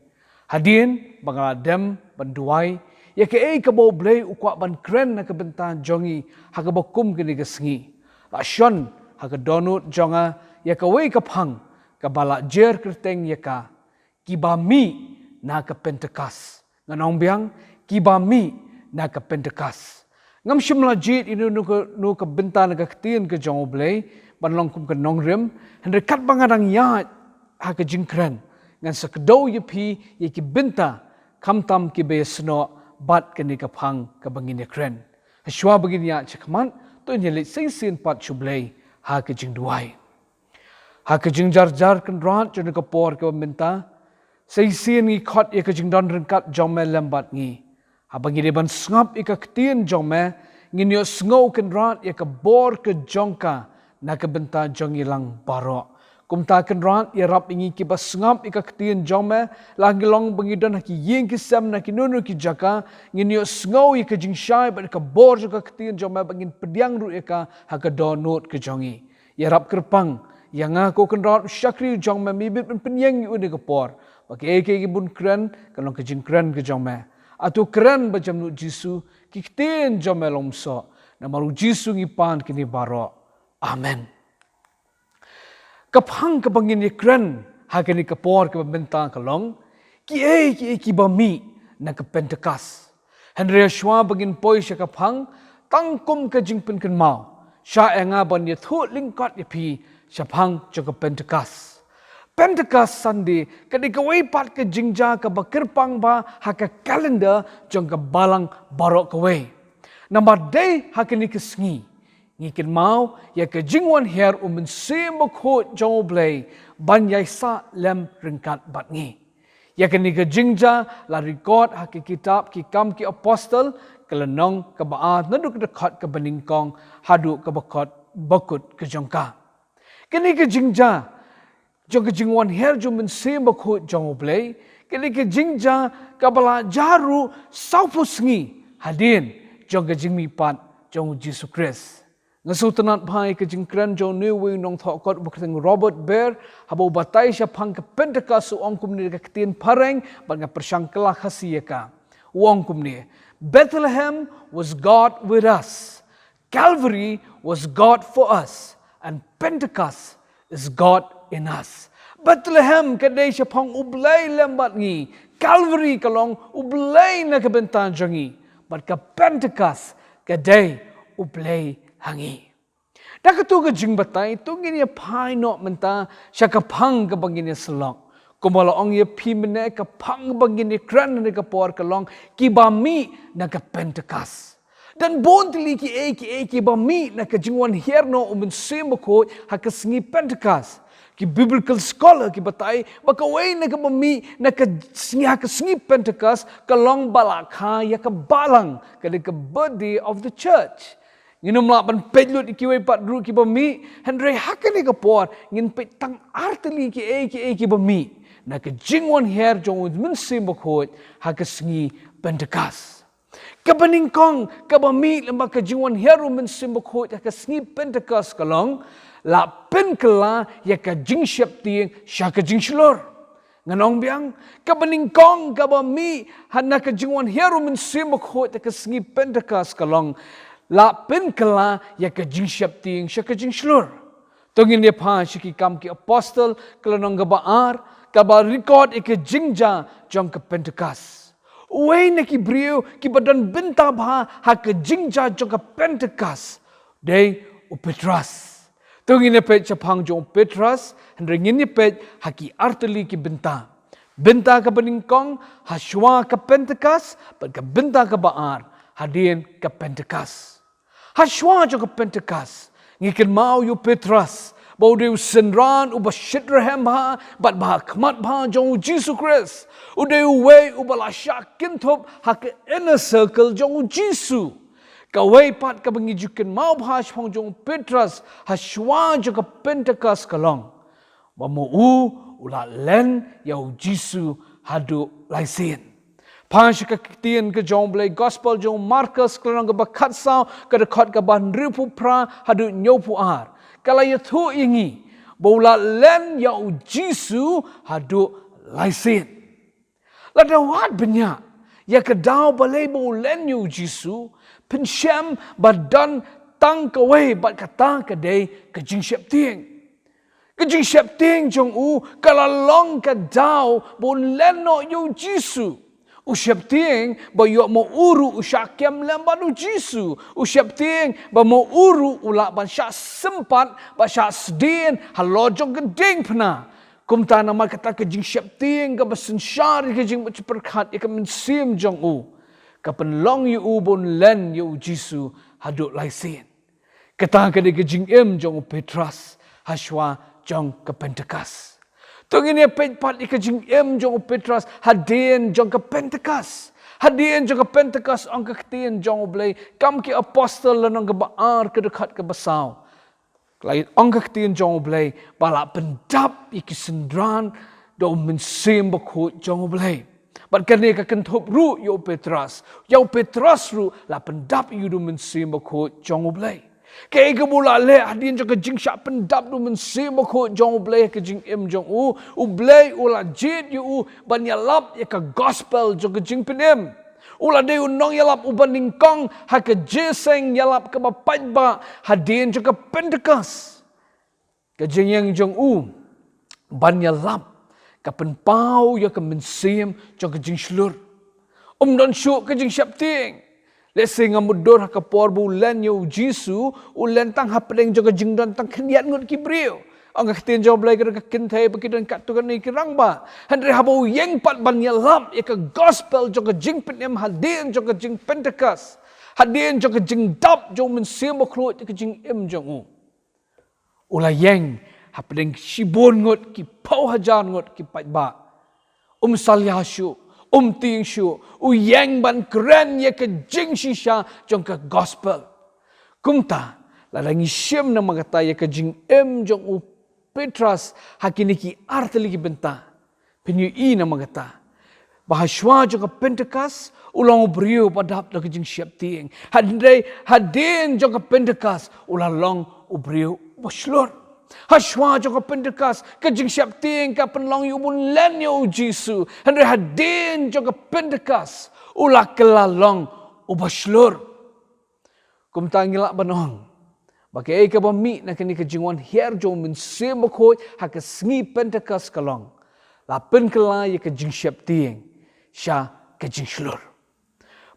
Hadien ba nga la dem ban duwai ïa kaei kaba U Blei u kwah ban kren na ka bynta jong ngi ha kaba kum kane ka sngi, la shon ha ka dohnud jong nga ïa kawei ka phang kaba la jer kyrteng ïa ka, Kiba Mih na ka Pentecost. Ngan ong biang, Kiba Mih na ka Pentecost. Ngam shym la jied ïa no, no ka, no ka bynta na ka Ktien ka jong U Blei ban long kum ka nongrim, hynrei katba nga dang ïaid ha ka jingkren, ngan sa kdew ïa phi ïa ki bynta, khamtam kiba ïasnoh bad kane ka phang kaba ngin ïakren. Hashwa ba ngin ïaid shakhmat, to ngin ïaleit sa shisien pat sha U Blei ha ka jingduwai. Ha ka jingjarjar Kynrad jong kane ka por kaba mynta, sa shisien ngi khot ïa ka jingdon ryngkat jong me lem bad ngi. Haba ngi dei ban sngap ïa ka Ktien jong me, ngin ïohsngew Kynrad ïa ka bor ka jong ka na ka bynta jong ngi lang baroh. Kumta Kynrad, ïarap ïa ngi kiba sngap ïa ka Ktien jong me, la ngi long ba ngi don ha ki ïing ki sem, na kino kino ki jaka, ngin ïohsngew ïa ka jingshai bad ka bor jong ka Ktien jong me, ba ngin pdiang ruh ïa ka ha ka dohnud ka jong ngi. Ïarap kyrpang ïa nga ko Kynrad, u shakri jong me, me bit ban pynïeng ïa une ka por, ba kaei kaei ba ngan kren kan long ka jingkren ka jong me. Ato kren ba jemnud Jisu, ki ktien jong me long soh. Namar u Jisu ngi pan kine baroh. Amen. Ka phang kaba ngin ïakren ha kane ka por kaba mynta ka long, kiei kiei kiba mih na ka Pentecost. Hynrei hashwa ba ngin poi sha ka phang, tang kum ka jingpynkynmaw, shah ïa nga ban ïathuh lyngkot ïa phi shaphang jong ka Pentecost. Pentecost Sunday ka dei kawei pat ka jingjia kaba kyrpang bha ha ka calendar jong ka balang baroh kawei. Namar dei ha kane ka sngi ngi kynmaw ïa ka jingwan hiar u Mynsiem Bakhuid jong U Blei ban ïaisah lem ryngkat bad ngi. Ïa kane ka jingjia la record ha ka kitab Ki Kam ki Apostol, ka lynnong kaba ar, naduh ka dkhot kaba nyngkong haduh kaba kut, ba kut ka jong ka. Kane ka jingjia jong ka jingwan hiar jong u Mynsiem Bakhuid jong U Blei, kane ka jingjia kaba la jia ruh sawphew sngi hadien jong ka jingmihpat jong u Jisu Khrist. Nga sngewtynnat bha ïa ka jingkren jong une uwei u nongthoh kot uba kyrteng Robert Barr, haba u batai shaphang ka Pentecost, u ong kumne da ka ktien phareng, bad nga pyrshang kylla Khasi ïa ka. U ong kumne: Bethlehem was God with us. Calvary was God for us. And Pentecost is God in us. Bethlehem ka dei shaphang U Blei lem bad ngi. Calvary ka long U Blei na ka bynta jong ngi. Bad ka Pentecost ka dei U Blei ha ngi. Da katu ka jingbatai, to ngin ïa phai noh mynta sha ka phang kaba ngin ïasyllok. Kumba la ong ïa phi mynne, ka phang kaba ngin ïakren ha kane ka por ka long, kiba mih na ka Pentecost. Don bun tylli kiei kiei kiba mih na ka jingwan hiar noh u Mynsiem Bakhuid ha ka sngi Pentecost. Ki biblical scholar ki batai ba kawei na kaba mih na ka sngi, ha ka sngi Pentecost, ka long ba la kha ïa ka balang, ka dei ka birthday of the church. Ngin ym lah ban peit lut ïa kiwei pat ruh kiba mih, hynrei ha kane ka por ngin peit tang ar tylli kiei kiei kiba mih na ka jingwan hiar jong u Mynsiem Bakhuid ha ka sngi Pentecost. Kaba nyngkong kaba mih lyngba ka jingwan hiar u Mynsiem Bakhuid ha ka sngi Pentecost ka long, la pynkylla ïa ka jingsheptieng sha ka jingshlur. Ngan ong biang, kaba nyngkong kaba mih ha na ka jingwan hiar u Mynsiem Bakhuid ha ka sngi Pentecost ka long, la pynkylla ïa ka jingsheptieng sha ka jingshlur. To ngin ïa phai sha Ki Kam ki Apostol, ka lynnong kaba ar, kaba record ïa ka jingjia jong ka Pentecost. Uwei na ki briew kiba don bynta bha ha ka jingjia jong ka Pentecost dei u Petros. To ngin ïa peit shaphang jong u Petros, hynrei ngin ïa peit ha ki ar tylli ki bynta. Bynta kaba nyngkong, hashwa ka Pentekost, bad ka bynta kaba ar, hadien ka Pentekost. Hashwa jong ka Pentekost, ngi kynmaw ïa u Petros, ba u dei u synran uba shitrhem bha, bad ba ha khmat bha jong u Jisu Khrist. U dei uwei uba la shah kynthup ha ka inner circle jong u Jisu. Kawei pat kaba ngi ju kynmaw bha shaphang jong u Petros, hashwa jong ka Pentekost ka long ba mo u, u la len ïa u Jisu haduh lai sien. Pha sha ka ktien ka jong u Blei, Gospel jong u Markos, ka lynnong kaba khatsaw, ka dkhot kaba hynriewphew phra haduh hynñiewphew ar. Ka la ïathuh ïa ngi ba u la len ïa u Jisu haduh lai sien. Lada wad bniah ïa ka daw balei ba u len ïa u Jisu, pynshem ba don tang kawei, bad kata ka dei ka jingsheptieng. Ka jingsheptieng jong u ka la long ka daw ba un len noh ïa u Jisu. U sheptieng ba ïoh mo u ruh u shah kem lem bad u Jisu. U sheptieng ba mo u ruh u lah ban shah sympat, ba shah sdien halor jong ka diengphna. Kumta namar kata ka jingsheptieng kaba synshar ïa ka jingmut jingpyrkhat ïa ka mynsiem jong u, ka pynlong ïa u ba un len ïa u Jisu haduh lai sien. Kata ka dei ka jingim jong u Petros hashwa jong ka Pentekost. To ngin ïa peit pat ïa ka jingim jong u Petros hadien jong ka Pentekost. Hadien jong ka Pentekost, ong ka ktien jong u Blei, Kam ki Apostol, lynnong kaba ar, ka dkhot kaba saw. Ka la ong ka ktien jong u Blei ba la pyndap ïa ki synran da u Mynsiem Bakhuid jong u Blei. Bad kane ka kynthup ruh ïa u Petros. Ïa u Petros ruh la pyndap ïa u da u Mynsiem Bakhuid jong u Blei. Kaei kaba u la leh hadien jong ka jingshah pyndap da u Mynsiem Bakhuid jong u Blei ha ka jingim jong u, u Blei u la jied ïa u ban ïalap ïa ka gospel jong ka jingpynim. U la dei u nongïalap uba nyngkong ha ka jingïalap kaba paidbah hadien jong ka Pentekost. Ka jingïeng jong u ban ïalap ka pynpaw ïa ka mynsiem jong ka jingshlur. Um don shuh ka jingsheptieng. Lehse nga mutdur ha ka por ba u len ïa u Jisu, u len tang hapdeng jong ka jingdon tang khyndiat ngut ki briew. Ong ka ktien jong u Blei, ka dei ka kynthei ba ki don katto katne ki rangbah. Hynrei haba u ïeng pat ban ïalap ïa ka gospel jong ka jingpynim hadien jong ka jingpentekost, hadien jong ka jingdap jong u Mynsiem Bakhuid ïa ka jingim jong u, u la ïeng hapdeng shibun ngut ki phew hajar ngut ki paidbah. Um salia shuh, um tieng shuh, u ïeng ban kren ïa ka jingshisha jong ka gospel. Kumta, lada ngi shim namar kata ïa ka jingim jong u Petros ha kine ki artylli ki bynta, phin ïohi namar kata ba hashwa jong ka Pentekost u long u briew ba dap da ka jingsheptieng. Hynrei hadien jong ka Pentekost u la long u briew ba shlur. Hashwa jong ka Pentekost ka jingsheptieng ka pynlong ïa u ba un len ïa u Jisu. Hynrei hadien jong ka Pentekost u la kylla long uba shlur. Kumta ngi lah ban ong ba kaei kaba mih na kane ka jingwan hiar jong u Mynsiem Bakhuid ha ka sngi Pentekost ka long, la pynkylla ïa ka jingsheptieng sha ka jingshlur.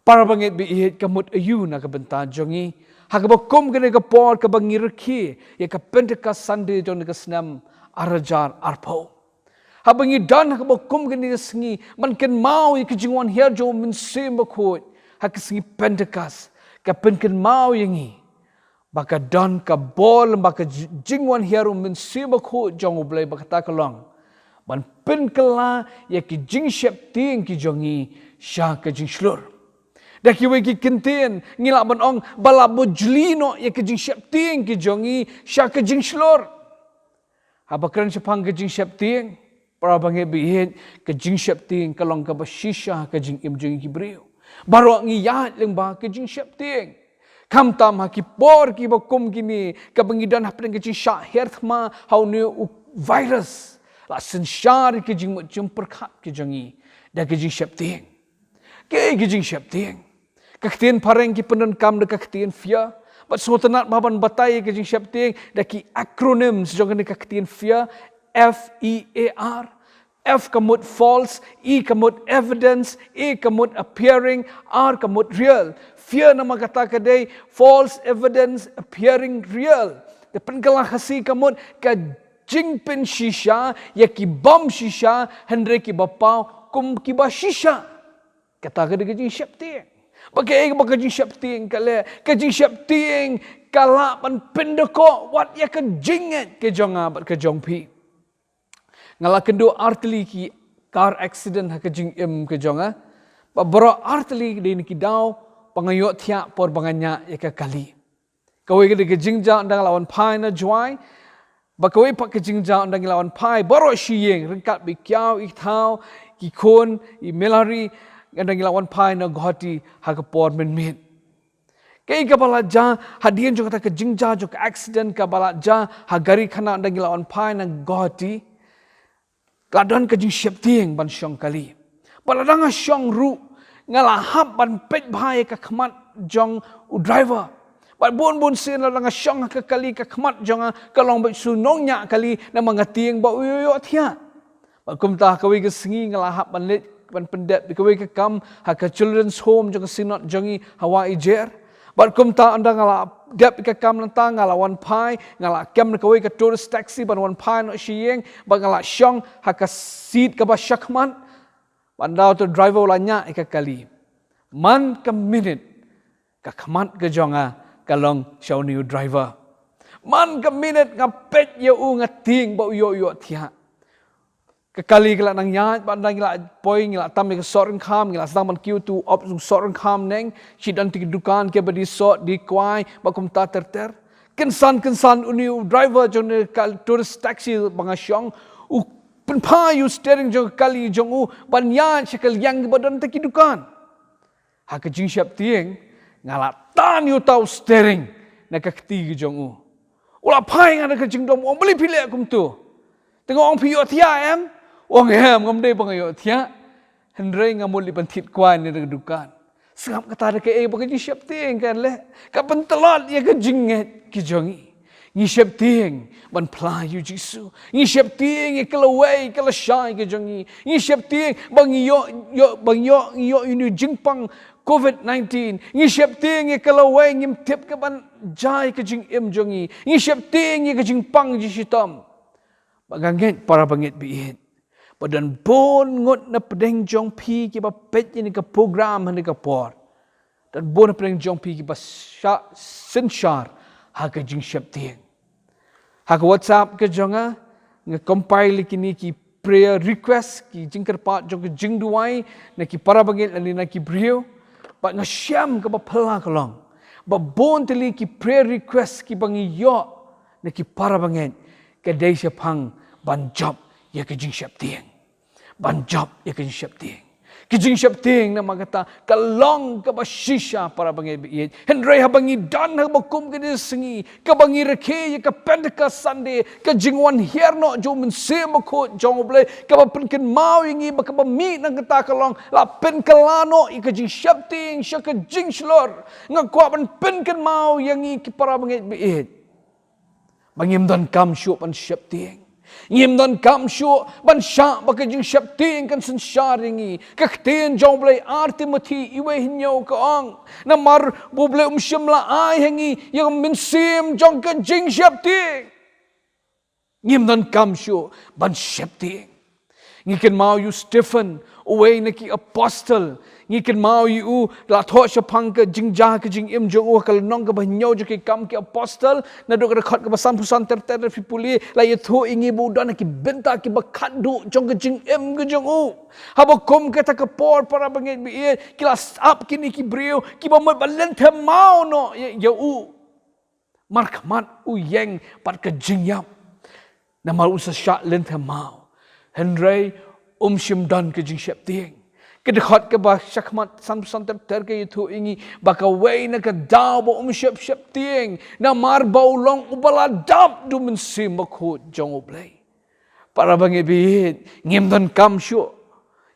Para bangeit ba ïeit, ka mut aïu na ka bynta jong ngi ha kaba kum kane ka por kaba ngi rakhe ïa ka Pentecost Sunday jong kane ka snem ar hajar arphew? Haba ngi don ha kaba kum kane ka sngi ban kynmaw ïa ka jingwan hiar jong u Mynsiem Bakhuid ha ka sngi Pentecost, ka pynkynmaw ïa ngi ba ka don ka bor lem bad ka ji-, jingwan hiar u Mynsiem Bakhuid jong u Blei, ba kata ka long ban pynkylla ïa ki jingsheptieng ki jong ngi sha ka jingshlur. Da kiwei ki kyntien ngi lah ban ong ba la bujli noh ïa ki jingsheptieng ki jong ngi sha ka jingshlur. Haba kren shaphang ka jingsheptieng, para bangeit ba ïeit, ka jingsheptieng ka long kaba shisha ha ka jingim jong ngi ki briew. Baroh ngi ïaid lyngba ka jingsheptieng. Khamtam ha ki por kiba kum kine, kaba ngi don hapdeng ka jingshah hiar thma ha une u virus, la synshar ïa ka jingmut jingpyrkhat ki jong ngi da ka jingsheptieng. Kaei ka jingsheptieng? Ka ktien phareng ki pyndonkam da ka ktien fear. Bad sngewtynnat bha ban batai ïa ka jingsheptieng da ki acronyms jong kane ka ktien fear, F E A R. F ka mut false, E ka mut evidence, A ka mut appearing, R ka mut real. Fear namar kata ka dei false evidence appearing real. Te pynkylla Khasi ka mut ka jingpynshisha ïa ki bym shisha, hynrei ki ba paw kum ki ba shisha. Kata ka dei ka jingsheptieng. Ba kaei ba ka jingsheptieng ka leh? Ka jingsheptieng ka lah ban pyndonkam wat ïa ka jingngeit ka jong nga bad ka jong phi. Nga la kynduh artylli ki car accident ha ka jingim ka jong nga. Ba baroh artylli dei na ki daw ba nga ïohthiah por ba nga ñiah ïa ka kali. Kawei ka dei ka jingjia ynda nga la wan phai na Jowai. Ba kawei pat ka jingjia ynda ngi la wan phai baroh shi ïing, ryngkat bad i khaw, i thaw, ki khun, i Melari, ynda ngi la wan phai na Guwahati ha ka por mynmiet. Kaei kaba la jia hadien jong kata ka jingjia jong ka accident kaba la jia ha Garikhana ynda ngi la wan phai na Guwahati? La don ka jingsheptieng ban shong kali. Bad lada nga shong ruh, nga la hap ban peit bha ïa ka khmat jong u driver. Bad bun bun sien lada nga shong ha ka kali, ka khmat jong nga ka long beit shu nongñiah kali namar nga tieng ba u ïoh ïohthiah. Bad kumta kawei ka sngi nga la hap ban leit ban pyndep ïa kawei ka kam ha ka children's home jong ka Synod jong ngi ha Wah Ijer. Bad kumta ynda nga la dep ïa ka kam nangta, nga la wan phai, nga la kem na kawei ka tourist taxi ban wan phai noh sha ïing, bad nga la shong ha ka seat kaba shakhmat. Bad ynda uta u driver u la ñiah ïa ka kali, man ka minit ka khmat ka jong nga ka long sha une u driver. Man ka minit nga peit ïa u, nga tieng ba u ïoh ïohthiah. Ka kali ka la nang ïaid, bad ynda ngi la poi, ngi la tam ïa ka sohryngkham, ngi la sdang ban kiew, uto u op jong u sohryngkham u ong, shi don te ki dukan kiba die soh die kwai, bad kumta ter ter. Kynsan kynsan une u driver jong ka tourist taxi ba nga shong, u pynphai ïa u steering jong ka kali jong u ban ïaid sha ka liang kiba don te ki dukan. Ha ka jingsheptieng, nga la tan ïa uta u steering na ka kti ka jong u. U la phai ha nga da ka jingdom, u ong, balei phi leh kumto? Te nga ong, phi ïohthiah em? U ong, em, ngam dei ba nga ïohthiah, hynrei nga mut leit ban thied kwai na ka dukan. Sngap kata da kaei ba ka jingsheptieng ka leh, ka pyntlot ïa ka jingngeit ka jong ngi. Ngi sheptieng ban phla ïa u Jisu. Ngi sheptieng ïa ka lawei ka lashai ka jong ngi. Ngi sheptieng ba ngi ïoh, ïoh, ba ngi ïoh, ngi ïoh ïa une u jingpang covid nineteen. Ngi sheptieng ïa ka lawei, ngim tip kaban jia ïa ka jingim jong ngi. Ngi sheptieng ïa ka jingpang jingshitom. Bad nga ngeit, para bangeit ba ïeit, ba don bun ngut na pdeng jong phi kiba peit ïa kane ka program ha kane ka por. Don bun na pdeng jong phi kiba sha-, synshar ha ka jingsheptieng. Ha ka WhatsApp ka jong nga, nga compile ïa kine ki prayer request, ki jingkyrpad jong ka jingduwai na ki para bangeit lane na ki briew. Bad nga shem kaba phylla ka long ba bun tylli ki prayer request kiba ngi ïoh na ki para bangeit ka dei shaphang ban jop ïa ka jingsheptieng. Ban jop ïa ka jingsheptieng. Ka jingsheptieng namar kata ka long kaba shisha, para bangeit ba ïeit. Hynrei haba ngi don ha kaba kum kane ka sngi kaba ngi rakhe ïa ka Pentecost Sunday, ka jingwan hiar noh jong u Mynsiem Bakhuid jong U Blei, kaba pynkynmaw ïa ngi ba kaba mih na kata ka long la pynkylla noh ïa ka jingsheptieng sha ka jingshlur. Nga kwah ban pynkynmaw ïa ngi ki para bangeit ba ïeit ba ngim donkam shuh ban sheptieng. Ngim donkam shuh ban shah ba ka jingsheptieng kan synshar ïa ngi. Ka ktien jong U Blei, ar Timothi wei hynñiew ka ong, namar ba U Blei um shym la ai ha ngi ïa ka mynsiem jong ka jingsheptieng. Ngim donkam shuh ban sheptieng. Ngi kynmaw ïa u Stephen, uwei na ki apostol. Ngi kynmaw ïa u la thoh shaphang ka jingjia ka jingim jong u ha ka lynnong kaba hynñiew jong ki Kam ki Apostol, naduh ka dkhot kaba sanphew san ter ter, phi pule, la ïathuh ïa ngi ba u don ha ki bynta kiba khatduh jong ka jingim ka jong u. Haba kum kata ka por, para bangeit ba ïeit, ki la sah ap kine ki briew kiba mut ban lynthem maw noh ïa, ïa u. Markhmat u ïeng bad ka jingïap, namar u sa shah lynthem maw. Hynrei um shym don ka jingsheptieng. Ka dkhot kaba shakhmat sanphew san ter ter ka ïathuh ïa ngi ba kawei na ka daw ba um shym sheptieng, namar ba u long uba la dap da u Mynsiem Bakhuid jong U Blei. Para bangeit ba ïeit, ngim donkam shuh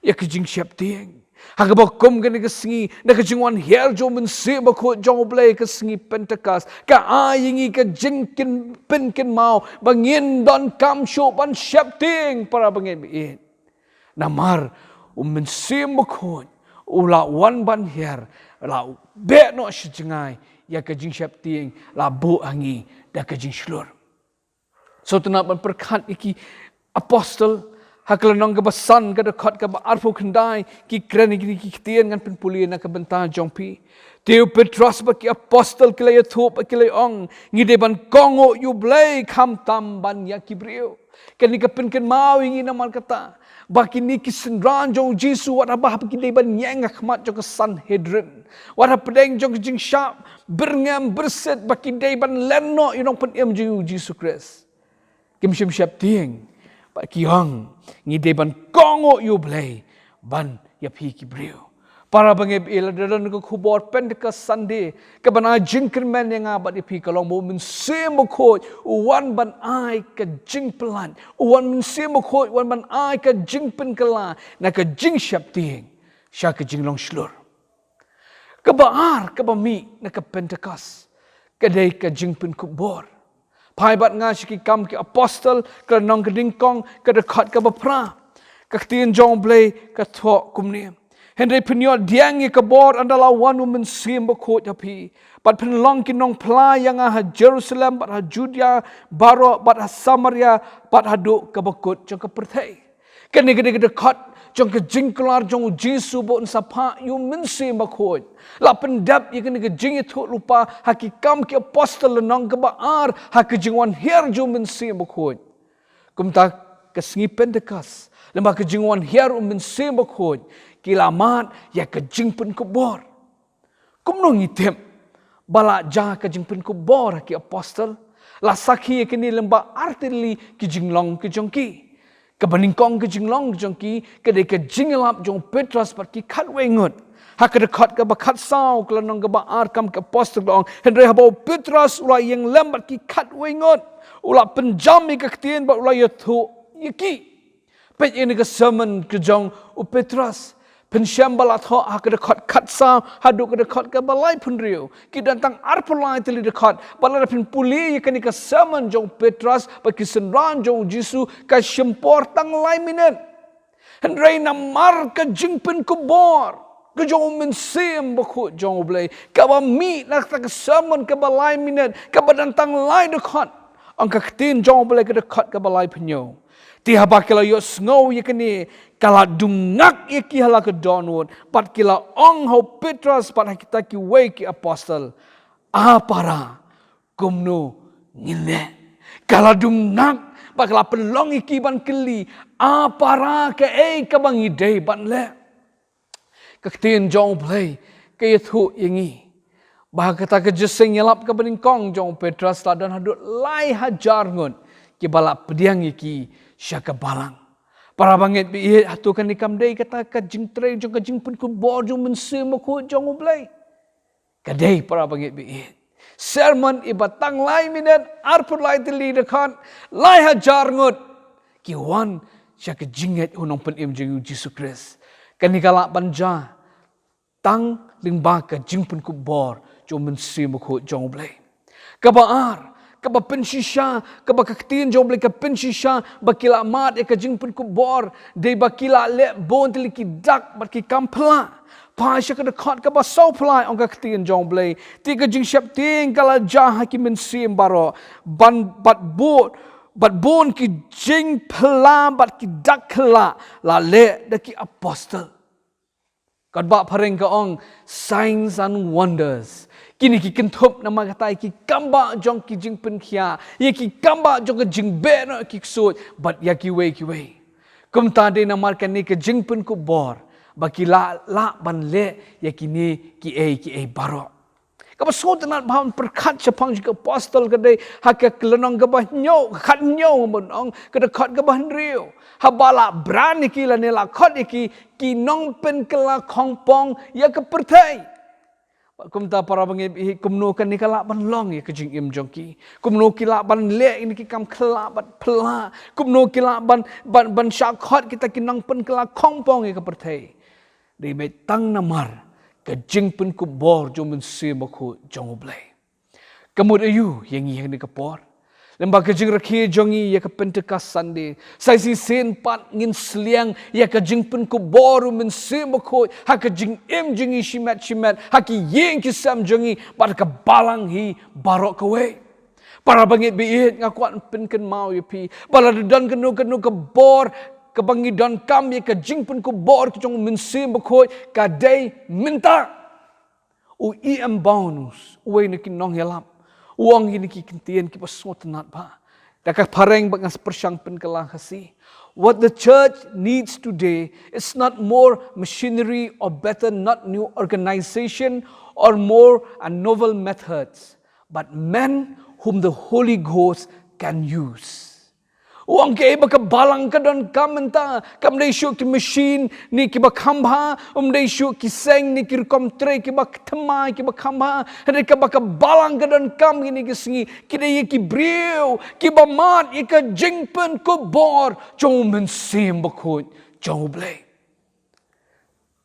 ïa ka jingsheptieng. Ha kaba kum kane ka sngi, na ka jingwan hiar jong u Mynsiem Bakhuid jong U Blei, ka sngi Pentecost ka ai ïa ngi ka jingkyn-, pynkynmaw ba ngin donkam shuh ban sheptieng, para bangeit ba ïeit. Namar u Mynsiem Bakhuid u la wan ban hiar, la beh noh shi jngai ïa ka jingsheptieng, la buh ha ngi da ka jingshlur. Sngewtynnat ban pyrkhat ïa ki apostol, ha ka lynnong kaba san, ka dkhot kaba arphew khyndai, ki kren ïa kine ki ktien, ngan pynpule na ka bynta jong phi. Te u Petros bad ki apostol ki la ïathuh bad ki la ong, ngi dei ban kohnguh ïa U Blei khamtam ban ïa ki briew. Kane ka pynkynmaw ïa ngi namar kata ba kine ki synran jong U Jisu, wat haba ki dei ban ïeng ha khmat jong ka Sanhedrin, wat hapdeng jong ka jingshah byrngem byrsit, ba ki dei ban len noh ïa u Nongpynim jong ngi U Jisu Khrist. Kim shym sheptieng, bad ki ong, ngi dei ban kohnguh ïa U Blei ban ïa phi ki briew. Para bangeit, ïa la don ka khubor Pentecost Sunday, kaban ai jingkyrmen ïa nga bad ïa phi, ka long ba U Mynsiem Bakhuid u wan ban ai ka jingpyllait, u wan, Mynsiem Bakhuid u wan ban ai ka jingpynkylla na ka jingsheptieng sha ka jinglong shlur. Kaba ar kaba mih na ka Pentecost ka dei ka jingpynkup bor. Phai bad nga sha Ki Kam ki Apostol, ka lynnong ka nyngkong, ka dkhot kaba phra. Ka ktien jong U Blei ka thoh kumne: Hynrei phin ïoh pdiang ïa ka bor ynda la wan U Mynsiem Bakhuid ha phi, bad phin long ki nongphla ïa nga ha Jerusalem bad ha Judea baroh bad ha Samaria bad haduh kaba kut jong ka pyrthei. Kane ka dei ka dkhot jong ka jingkular jong U Jisu ba un sa phah ïa U Mynsiem Bakhuid. La pyndep ïa kane ka jingïathuhlypa ha Ki Kam ki Apostol lynnong kaba ar ha ka jingwan hiar jong U Mynsiem Bakhuid. Kumta ka sngi Pentecost, lyngba ka jingwan hiar U Mynsiem Bakhuid, ki la mad ïa ka jingpynkup bor. Kumno ngi tip ba la jia ka jingpynkup bor ha ki apostol? La sakhi ïa kane lyngba artylli ki jinglong ki jong ki. Kaba nyngkong ka jinglong ki jong ki ka dei ka jingïalap jong u Petros bad ki khatwei ngut. Ha ka dkhot kaba khatsaw ka lynnong kaba ar Ki Kam ki Apostol ka ong: Hynrei haba u Petros u la ïeng lem bad ki khatwei ngut, u la pynjam ïa ka ktien bad u la ïathuh ïa ki. Peit ïa kane ka sermon ka jong u Petros. Phin shem ba la thoh ha ka dkhot khatsaw haduh ka dkhot kaba laiphew hynriew. Ki don tang arphew lai tylli dkhot. Bad lada phin pule ïa kane ka sermon jong u Petros bad ki synran jong u Jisu, ka shim por tang lai minit. Hynrei namar ka jingpynkup bor ka jong U Mynsiem Bakhuid jong U Blei, kaba mih na kata ka sermon kaba lai minit, kaba don tang lai dkhot, ong ka ktien jong U Blei, ka dkhot kaba laiphew hynñiew: Te haba ki la ïohsngew ïa kane, ka la dungak ïa ki ha la ka dohnud, bad ki la ong ha u Petros bad ha kita kiwei ki apostol: A para, kumno ngin leh? Ka la dungak bad ka la pynlong ïa ki ban kylli: A para, kaei kaba ngi dei ban leh? Ka ktien jong U Blei ka ïathuh ïa ngi ba ha kata ka jingïalap kaba nyngkong jong u Petros la don haduh lai hajar ngut kiba la pdiang ïa ki sha ka balang. Para bangeit ba ïeit, hato kane kam dei kata ka jingtrei jong ka jingpynkup bor jong U Mynsiem Bakhuid jong U Blei? Ka dei, para bangeit ba ïeit. Sermon iba tang lai minit, arphew lai tylli dkhot, lai hajar ngut ki wan sha ka jingngeit ha u Nongpynim jong ngi u Jisu Khrist. Kane ka lah ban jia tang lyngba ka jingpynkup bor jong U Mynsiem Bakhuid jong U Blei. Kaba ar, kaba pynshisha, kaba ka ktien jong U Blei ka pynshisha ba ki la mad ïa ka jingpynkup bor, dei ba ki la leh bun tylli ki dak bad ki kam phylla. Phai sha ka dkhot kaba sawphew lai, ong ka ktien jong U Blei: Te ka jingsheptieng ka la jia ha ki mynsiem baroh, ban, bad bun, bad bun ki jingphylla bad ki dak khylla la leh da ki apostol. Katba phareng ka ong, signs and wonders. Kine ki kynthup namar kata ïa ki kambah jong ki jingpynkhiah, ïa ki kambah jong ka jingbeh noh ki ksuid, bad ïa kiwei kiwei. Kumta dei namar kane ka jingpynkup bor ba ki la lah ban leh ïa kine kiei kiei baroh. Kaba sngewtynnat ban pyrkhat shaphang jong ki apostol ka dei ha ka lynnong kaba hynñiew, khathynñiew, ban ong ka dkhot kaba hynriew. Haba la briew ïa ki lane la khot ïa ki, ki nongpynkylla khongpong ïa ka pyrthei. Bad kumta, para bangeit ba ïeit, kumno kane ka lah ban long ïa ka jingim jong ki? Kumno ki lah ban leh ïa ki kam khylla bad phylla? Kumno ki lah ban, ban, ban shah khot kita ki nongpynkylla khongpong ïa ka pyrthei? Dei beit tang namar ka jingpynkup bor jong U Mynsiem Bakhuid jong U Blei. Ka mut aïu ïa ngi ha kane ka por? Lyngba ka jingrakhe jong ngi ïa ka Pentecost Sunday, sa shisien pat ngin sliang ïa ka jingpynkup bor U Mynsiem Bakhuid ha ka jingim jong ngi shimet shimet, ha ki ïing ki sem jong ngi, bad ha ka balang hi baroh kawei. Para bangeit baieit, nga kwah pynkynmaw ïa phi ba lada don kano kano ka bor kaba ngi donkam ïa ka jingpynkupbor ka jong u Mynsiem Bakhuid, ka dei mynta. U E M Bounds, uwei na ki nongïalap, u ong kine ki kyntien kiba sngewtynnat bha. Da ka phareng bad nga sa pyrshang pynkylla ha Khasi. What the church needs today is not more machinery or better, not new organization or more and novel methods, but men whom the Holy Ghost can use. U ong kaei ba ka balang ka donkam mynta, kam dei shuh ki machine ne kiba kham bha, um dei shuh ki seng ne ki rukom trei kiba thymmai kiba kham bha. Hynrei kaba ka balang ka donkam kine ki sngi, ki dei ïa ki briew kiba mad ïa ka jingpynkupbor jong u Mynsiem Bakhuid jong U Blei.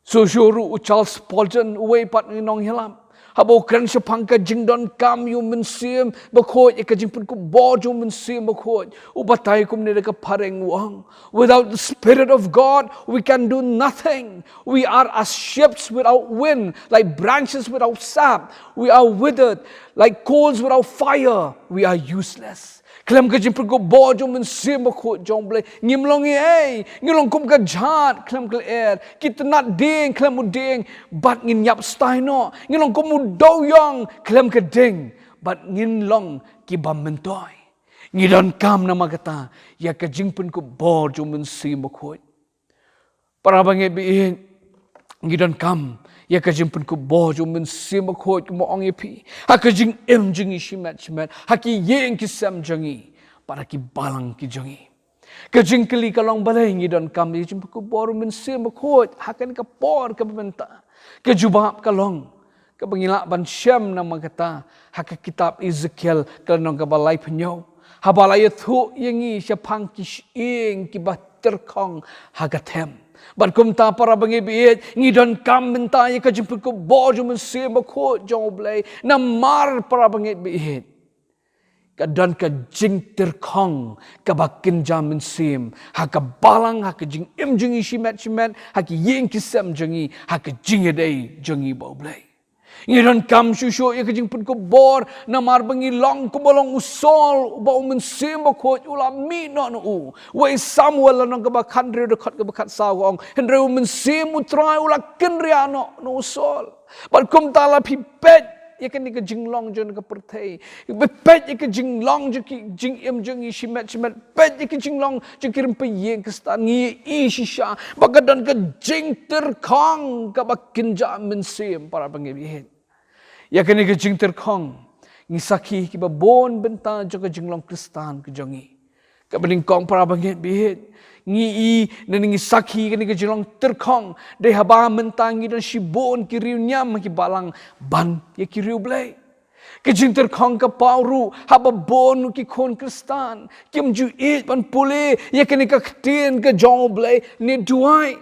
Shuh shuh ruh u Charles Spurgeon, uwei pat na ki nongïalap, haba u kren shaphang ka jingdonkam ïa u Mynsiem Bakhuid, ïa ka jingpynkupbor jong u Mynsiem Bakhuid, u batai kumne da ka phareng, u ong, "Without the Spirit of God, we can do nothing. We are as ships without wind, like branches without sap. We are withered, like coals without fire. We are useless." Khlem ka jingpynkupbor jong u Mynsiem Bakhuid jong U Blei, ngim long ei ei, ngi long kum ka jhad khlem ka lyer, ki tnat dieng khlem u dieng, bad ngin ïap stai noh, ngi long kum u dewïong khlem ka ding, bad ngin long kiba myntoi. Ngi donkam namar kata ïa ka jingpynkupbor jong u Mynsiem Bakhuid. Para bangeit baieit, ngi donkam ïa ka jingpynkupbor jong u Mynsiem Bakhuid, kumba ong ïa phi, ha ka jingim jong ngi shimet shimet, ha ki ïing ki sem jong ngi, bad ha ki balang ki jong ngi. Ka jingkylli ka long, balei ngi donkam ïa ka jingpynkupbor u Mynsiem Bakhuid ha kane ka por kaba mynta? Ka jubab ka long, kaba ngi lah ban shem namar kata, ha ka kitab Ezekiel ka lynnong kaba laiphew hynñiew, haba la ïathuh ïa ngi shaphang ki shyieng kiba tyrkhong ha ka them. Bad kumta, para bangeit baieit, ngi donkam mynta ïa ka jingpynkupbor jong u Mynsiem Bakhuid jong U Blei. Namar, para bangeit baieit, ka don ka jingtyrkhong kaba kynja mynsiem ha ka balang, ha ka jingim jong ngi shimet shimet, ha ki ïing ki sem jong ngi, ha ka jingïadei jong ngi bad U Blei. Ngi donkam shuh shuh ïa ka jingpynkupbor namar ba ngi long kumba long u Saul, uba u Mynsiem Bakhuid u la mih noh na u. Wei Samuel lynnong kaba khathynriew, dkhot kaba khatsaw ka ong, hynrei u Mynsiem U Trai u la kynriah noh na u Saul. Bad kumta, lada phi peit ïa kane ka jinglong jong ka pyrthei, peit ïa ka jinglong jong ki jingim jong ngi shimet shimet, peit ïa ka jinglong jong ki rympei ïing Khristan, ngi ïohi shisha ba ka don ka jingtyrkhong kaba kynja mynsiem, para bangeit baieit. Ïa kane ka jingtyrkhong ngi sakhi kiba bun bynta jong ka jinglong Khristan ka jong ngi. Kaba nyngkong, para bangeit baieit, ngi i ne ngi sakhi kane ka jinglong tyrkhong dei haba mynta ngi don shibun ki riewniam ha ki balang ban ïa ki riewblei. Ka jingtyrkhong ka paw ruh haba bun ki khun Khristan kim ju ïeit ban pule ïa kane ka ktien ka jong U Blei ne duwai.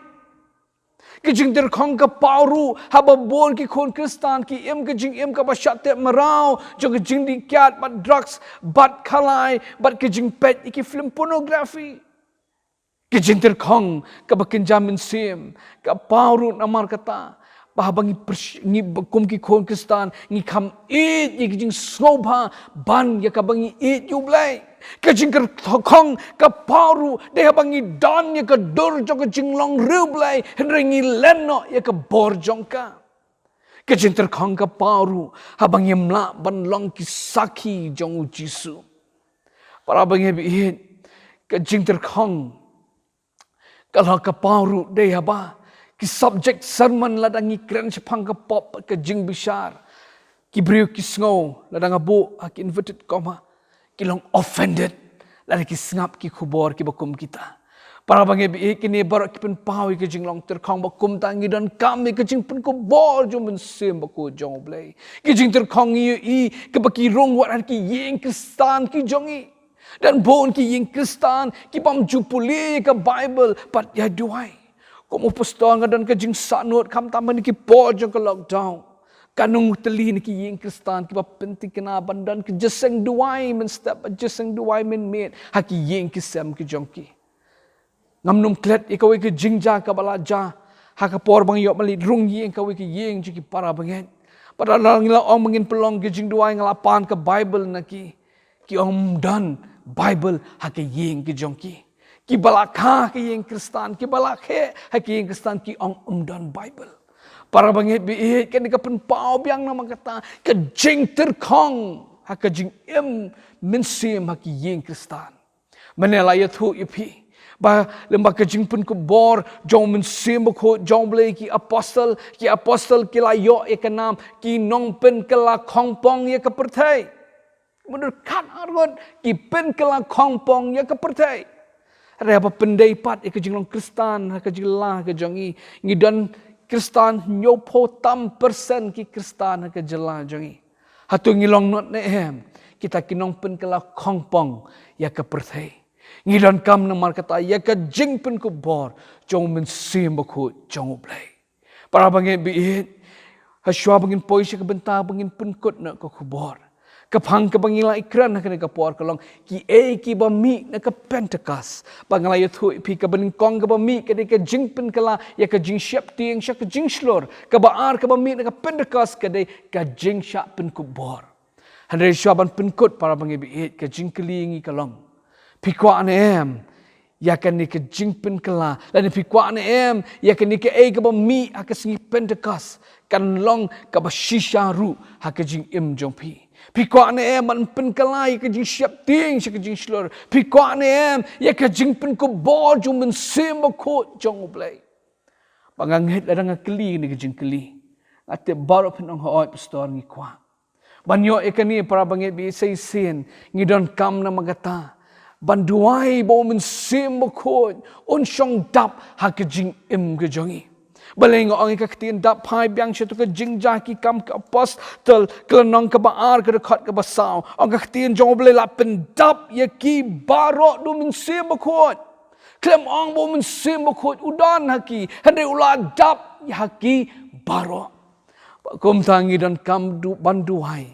Ka jingtyrkhong ka paw ruh haba bun ki khun Khristan ki im ka jingim kaba shah teh mraw jong ka jingdih kiad bad drugs bad khalai bad ka jingpeit ïa ki film pornography. Ka jingtyrkhong kaba kynja mynsiem ka paw ruh namar kata ba haba ngi pyrsh-, ngi ba kum ki khun Khristan ngi kham ïeit ïa ka jingsngewbha ban ïa kaba ngi ïeit ïa U Blei. Ka jingtyrkhong ka paw ruh dei haba ngi don ïa ka dur jong ka jinglong riewblei, hynrei ngi len noh ïa ka bor jong ka. Ka jingtyrkhong ka paw ruh haba ngim lah ban long ki sakhi jong U Jisu. Para bangeit baieit, ka jingtyrkhong ka long ka paw ruh dei haba ki subject sermon, lada ngi kren shaphang ka pop, ka jingbishar, ki briew ki sngew, lada nga buh ha ki inverted comma, ki long offended lada ki sngap ki khubor kiba kum kita. Para bangeit baieit, kine baroh ki pynpaw ïa ka jinglong tyrkhong, bad kumta ngi donkam ïa ka jingpynkupbor jong u Mynsiem Bakhuid jong U Blei. Ka jingtyrkhong ngi ïohi kaba ki rung wat ha ki ïing Khristan ki jong ngi. Don bun ki ïing Khristan ki bym ju pule ïa ka Baibl bad ïa duwai. Kum u pastor nga don ka jingsahnarphna khamtam ha kine ki por jong ka lockdown. Katno tylli na ki ïing Khristan kiba pynthikna ban don ka jingïaseng duwai mynstep, jingïaseng duwai mynmiet ha ki ïing ki sem ki jong ki. Ngam nym klet ïa kawei ka jingjia kaba la jia ha ka por ba nga ïoh ban leit rung ïing ha kawei ka ïing jong ki para bangeit. Bad lada ngi la ong ba ngin pynlong ka jingduwai, nga la pan ka Baibl na ki. Ki ong ym don Bible ha ka ïing ka jong ki. Ki ba la kha ha ka ïing Khristan, ki ba la khe ha ka ïing Khristan, ki ong ym don Bible. Para bangeit baieit, kane ka pynpaw biang namar kata ka jingtyrkhong ha ka jingim mynsiem ha ka ïing Khristan. Mynne la ïathuh ïa phi ba lyngba ka jingpynkupbor jong u Mynsiem Bakhuid jong U Blei, ki apostol, ki apostol ki la ïoh ïa ka nam ki nongpynkylla khongpong ïa ka pyrthei. Mut khatar ngut ki pynkylla khongpong ïa ka pyrthei. Hynrei haba pyndei pat ïa ka jinglong Khristan ha ka jylla ka jong ngi, ngi don Khristan hynñiewphew tam persen ki Khristan ha ka jylla jong ngi. Hato ngi long not ne em kita ki nongpynkylla khongpong ïa ka pyrthei? Ngi donkam namar kata ïa ka jingpynkupbor jong u Mynsiem Bakhuid jong U Blei. Para bangeit baieit, ha shuwa ba ngin poi sha ka bynta ba ngin pynkut noh ka khubor, ka phang kaba ngi la ïakren ha kane ka por ka long kiei kiba mih na ka Pentekost. Ba nga la ïathuh ïa phi, kaba nyngkong kaba mih ka dei ka jingpynkylla ïa ka jingsheptieng sha ka jingshlur. Kaba ar kaba mih na ka Pentekost ka dei ka jingshah pynkupbor. Hynrei shuwa ban pynkut, para bangeit baieit, ka jingkylli ïa ngi ka long, phi kwah ne em ïa kane ka jingpynkylla, lane phi kwah ne em ïa kane kaei kaba mih ha ka sngi Pentekost kan long kaba shisha ruh ha ka jingim jong phi? Phi kwah ne em ban pynkylla ïa ka jingsheptieng sha ka jingshlur? Phi kwah ne em ïa ka jingpynkupbor jong u Mynsiem Bakhuid jong U Blei? Ba nga ngeit lada nga kylli kane ka jingkylli, nga tip baroh phin ong, hooid pastor, ngi kwah. Ban ïoh ïa kane, para bangeit baieit, sa shisien ngi donkam namar kata ban duwai ba u Mynsiem Bakhuid un shong dap ha ka jingim ka jong ngi. Balei nga ong ïa ka ktien dap? Phai biang sha tu ka Jingjia ki Kam ki Apostol, ka lynnong kaba ar, ka dkhot kaba saw. Ong ka ktien jong U Blei, la pyndap ïa ki baroh da u Mynsiem Bakhuid. Khlem ong ba u Mynsiem Bakhuid u don ha ki, hynrei u la dap ha ki baroh. Kumta ngi donkam du, ban duwai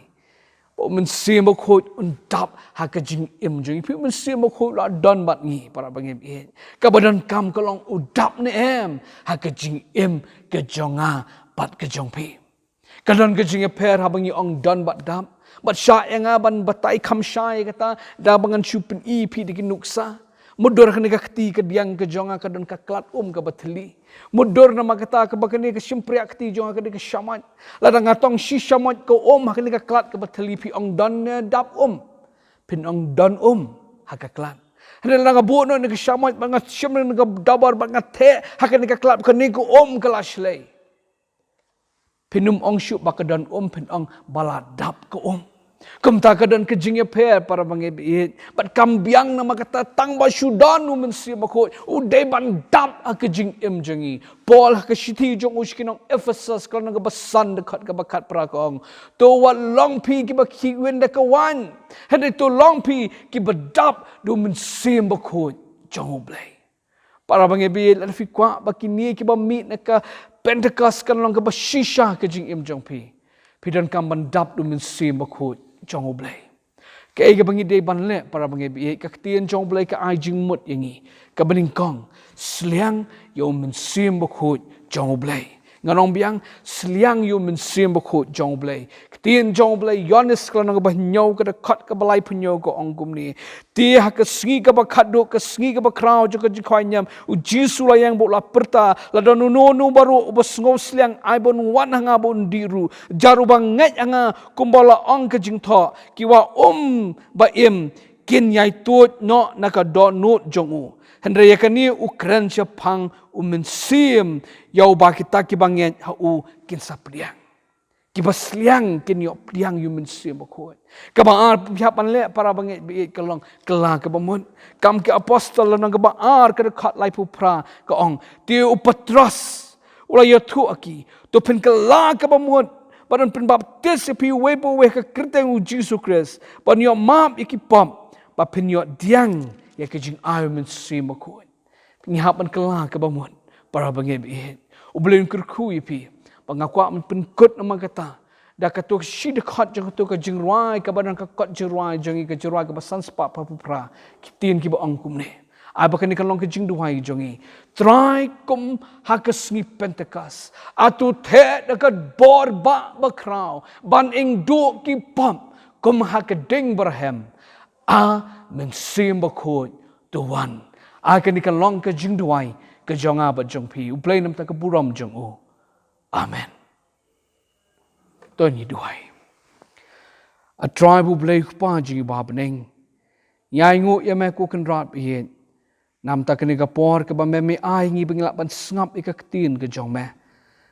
ba u Mynsiem Bakhuid un dap ha ka jingim jong ngi. Phi, u Mynsiem Bakhuid u la don bad ngi, para bangeit baieit. Kaba donkam ka long, u dap ne em ha ka jingim ka jong nga bad ka jong phi? Ka don ka jingïapher haba ngi ong don bad dap. Bad shah ïa nga ban batai kham shai ïa kata da ba ngan shu pyni ïa phi da ki nuksa. Mutdur ha kane ka kti kadiang ka jong nga ka don ka klat um kaba thylli. Mutdur namar kata kaba kane ka shympriah kti jong nga ka dei ka shamoit. Lada nga tong shi shamoit ka um ha kane ka klat kaba thylli, phi ong don ne dap um? Phin ong don um ha ka klat. Hynrei lada nga buh noh kane ka shamoit bad nga shim na kane ka dabar bad nga theh ha kane ka klat, kane ka um ka la shlei. Phin ym ong shuh ba ka don um, phin ong ba la dap ka um. Kumta ka don ka jingïapher, para bangeit baieit. Bad kam biang namar kata, tang ba shu don u Mynsiem Bakhuid, u dei ban dap ha ka jingim jong ngi. Paul ha ka shithi jong u sha ki nong Ephesus, ka lynnong kaba san, dkhot kaba khatphra, ka ong, to wat long phi kiba khih win da ka waiñ, hynrei to long phi kiba dap da u Mynsiem Bakhuid jong U Blei. Para bangeit baieit, lada phi kwah ba kine kiba mih na ka Pentekost kan long kaba shisha ha ka jingim jong phi, phi donkam ban dap da u Mynsiem Bakhuid jong U Blei. Kaei kaba ngi dei ban leh, para bangeit baieit? Ka ktien jong U Blei ka ai jingmut ïa ngi. Kaba nyngkong, sliang ïa u Mynsiem Bakhuid jong U Blei. Ngan ong biang, sliang ïa u Mynsiem Bakhuid jong U Blei. Ka ktien jong U Blei, Ïoannis ka lynnong kaba hynñiew, ka dkhot kaba laiphew hynñiew, ka ong kumne: Te ha ka sngi kaba khatduh, ka sngi kaba khraw jong ka jingkhawai niam, u Jisu u la ïeng bad u la pyrta, lada uno uno baroh uba sngewsliang, ai ba un wan ha nga bad un dih ruh. Jar uba ngeit ha nga, kumba la ong ka jingthoh, ki wah um ba im kin ïai tuid noh na ka dohnud jong u. Hynrei ïa kane u kren shaphang u Mynsiem, ïa uba kita kiba ngeit ha u kin sa pdiang. Kiba sliang kin ïoh pdiang ïa u Mynsiem Bakhuid. Kaba ar phi hap ban leh, para bangeit baieit, ka long kylla kaba mut. Kam ki Apostol lynnong kaba ar, ka dkhot laiphew phra, ka ong: Te u Petros u la ïathuh ha ki, to phin kylla kaba mut, bad yn pynbaptis ïa phi uwei pa uwei ha ka kyrteng u Jisu Khrist ban ïoh map ïa ki pop, bad phin ïoh pdiang ïa ka jingai u Mynsiem Bakhuid. Ngi hap ban kylla kaba mut, para bangeit baieit. U Blei un kyrkhu ïa phi. Ba nga kwah ban pynkut namar kata da kato ka shi dkhot jong kato ka jingrwai kaba don ha ka kot jingrwai jong ngi, ka jingrwai kaba san spah phra phew phra, ki ktien kiba ong kumne. Ai ba kane kan long ka jingduwai jong ngi: Trai, kum ha ka sngi Pentekost, ato theh da ka bor ba bakhraw ban ïeng duh ki pop kum ha ka ding barhem. A Mynsiem Bakhuid, to wan. Ai kane ka long ka jingduwai ka jong nga bad jong phi. U Blei na ka bynta ka burom jong u. Amen. To ngin duwai. A Trai U Blei Kpa jong ngi ba ha bneng, ngi ainguh ïa me ko Kynrad ba ïeit, na ka bynta kane ka por kaba me, me ai ngi ba ngin lah ban sngap ïa ka ktien ka jong me.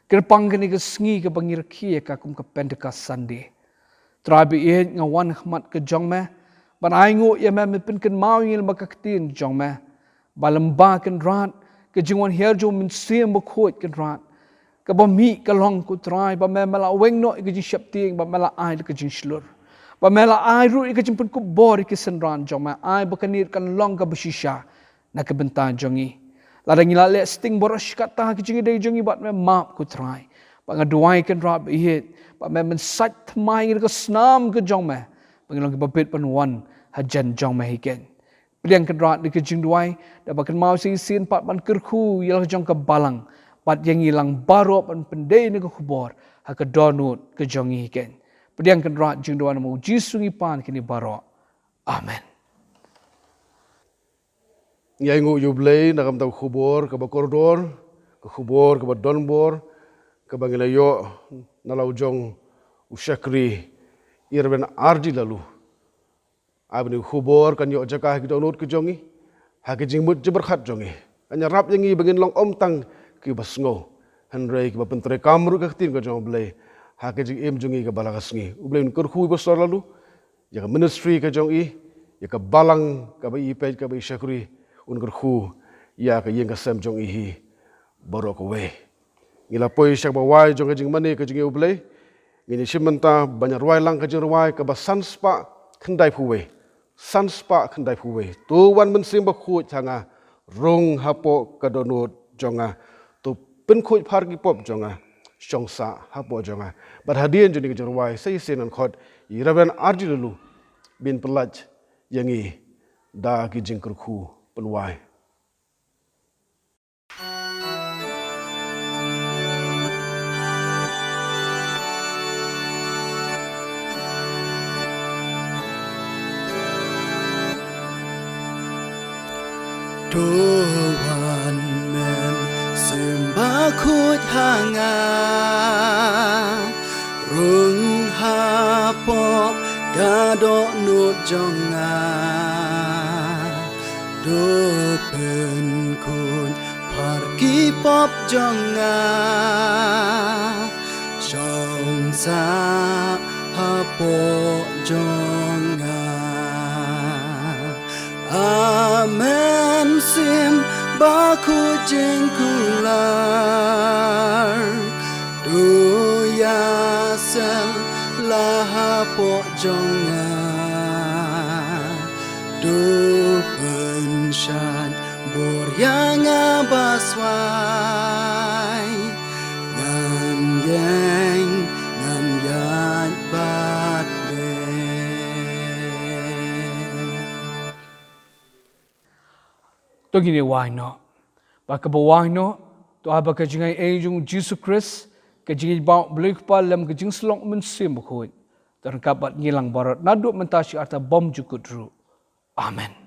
Kyrpang kane ka sngi kaba ngi rakhe ïa ka kum ka Pentecost Sunday. Trai ba ïeit, nga wan ha khmat ka jong me ban ainguh ïa me, me pynkynmaw ïa ngi lyngba ka ktien ka jong me. Ba lyngba Kynrad, ka jingwan hiar jong u Mynsiem Bakhuid Kynrad, kaba mih ka long ko Trai, ba me, me la weng noh ïa ka jingsheptieng, ba me la ai ïa ka jingshlur, ba me la ai ruh ïa ka jingpynkup bor ïa ki synran jong me. Ai ba kane kan long kaba shisha na ka bynta jong ngi. Lada ngi la leh sting baroh shi katta ki jingïadei jong ngi bad me, map ko Trai. Ba nga duwai Kynrad ba ïeit, ba me, men sait thymmai ïa ka snam ka jong me, ba ngin long kiba bit ban wan hajan jong me hi keiñ. Pdiang Kynrad ïa ka jingduwai, da ba kynmaw shisien pat ban kyrkhu ïa la ka jong ka balang, bad ïa ngi lang baroh ban pyndei ïa ka khubor ha ka dohnud ka jong ngi hi keiñ. Pdiang Kynrad jingduwai, namar u Jisu ngi pan kine baroh. Amen. Ngi ainguh ïa U Blei na ka bynta ka khubor kaba kordor, ka khubor kaba donbor, kaba ngi la ïoh na la u jong u shakri, i Reverend R G Laloo. Ai ba kane ka khubor kan ïoh jaka ha ki dohnud ka jong ngi, ha ki jingmut jingpyrkhat jong ngi. Kan ïarap ïa ngi ba ngin long ym tang kiba sngew, hynrei kiba pyntreikam ruh ïa ka ktien ka jong U Blei ha ka jingim jong ngi kaba la ka sngi. U Blei un kyrkhu ïa u Pastor Laloo, ïa ka ministry ka jong i, ïa ka balang kaba i peit, kaba i shakri, un kyrkhu ïa ka ïing ka sem jong i hi baroh kawei. Ngi la poi sha kaba wai jong ka jingmane ka jong ngi U Blei. Ngin ïa shim mynta ban ïa rwai lang ka jingrwai kaba san spah khyndai phew wei. San spah khyndai phew wei. To wan Mynsiem Bakhuid ha nga, rung hapoh ka dohnud jong nga. To pynkhuid phar ki pop jong nga, shong sah hapoh jong nga. Bad hadien jong kane ka jingrwai, sa shisien ngan khot ïa i Reverend R G Laloo ban pyllait ïa ngi da ki jingkyrkhu pynwai. To wan Mynsiem Bakhuid ha nga, rung hapoh ka dohnud jong nga. To pynkhuid phar ki pop jong nga, shong sah hapoh jong nga. A Mynsiem Bakhuid jingkular, to ïasel la hapoh jong nga. To pynshait bor ïa nga baswai, ngan ïeng, ngan ïaid bad me. To ngin ïa wai noh. Bad kaba wai noh, to ai ba ka jingaiei jong u Jisu Khrist, ka jingïeit ba u Blei Kpa lem ka jingsylloh u Mynsiem Bakhuid, to ryngkat bad ngi lang baroh naduh mynta sha arta bymjukut ruh. Amen.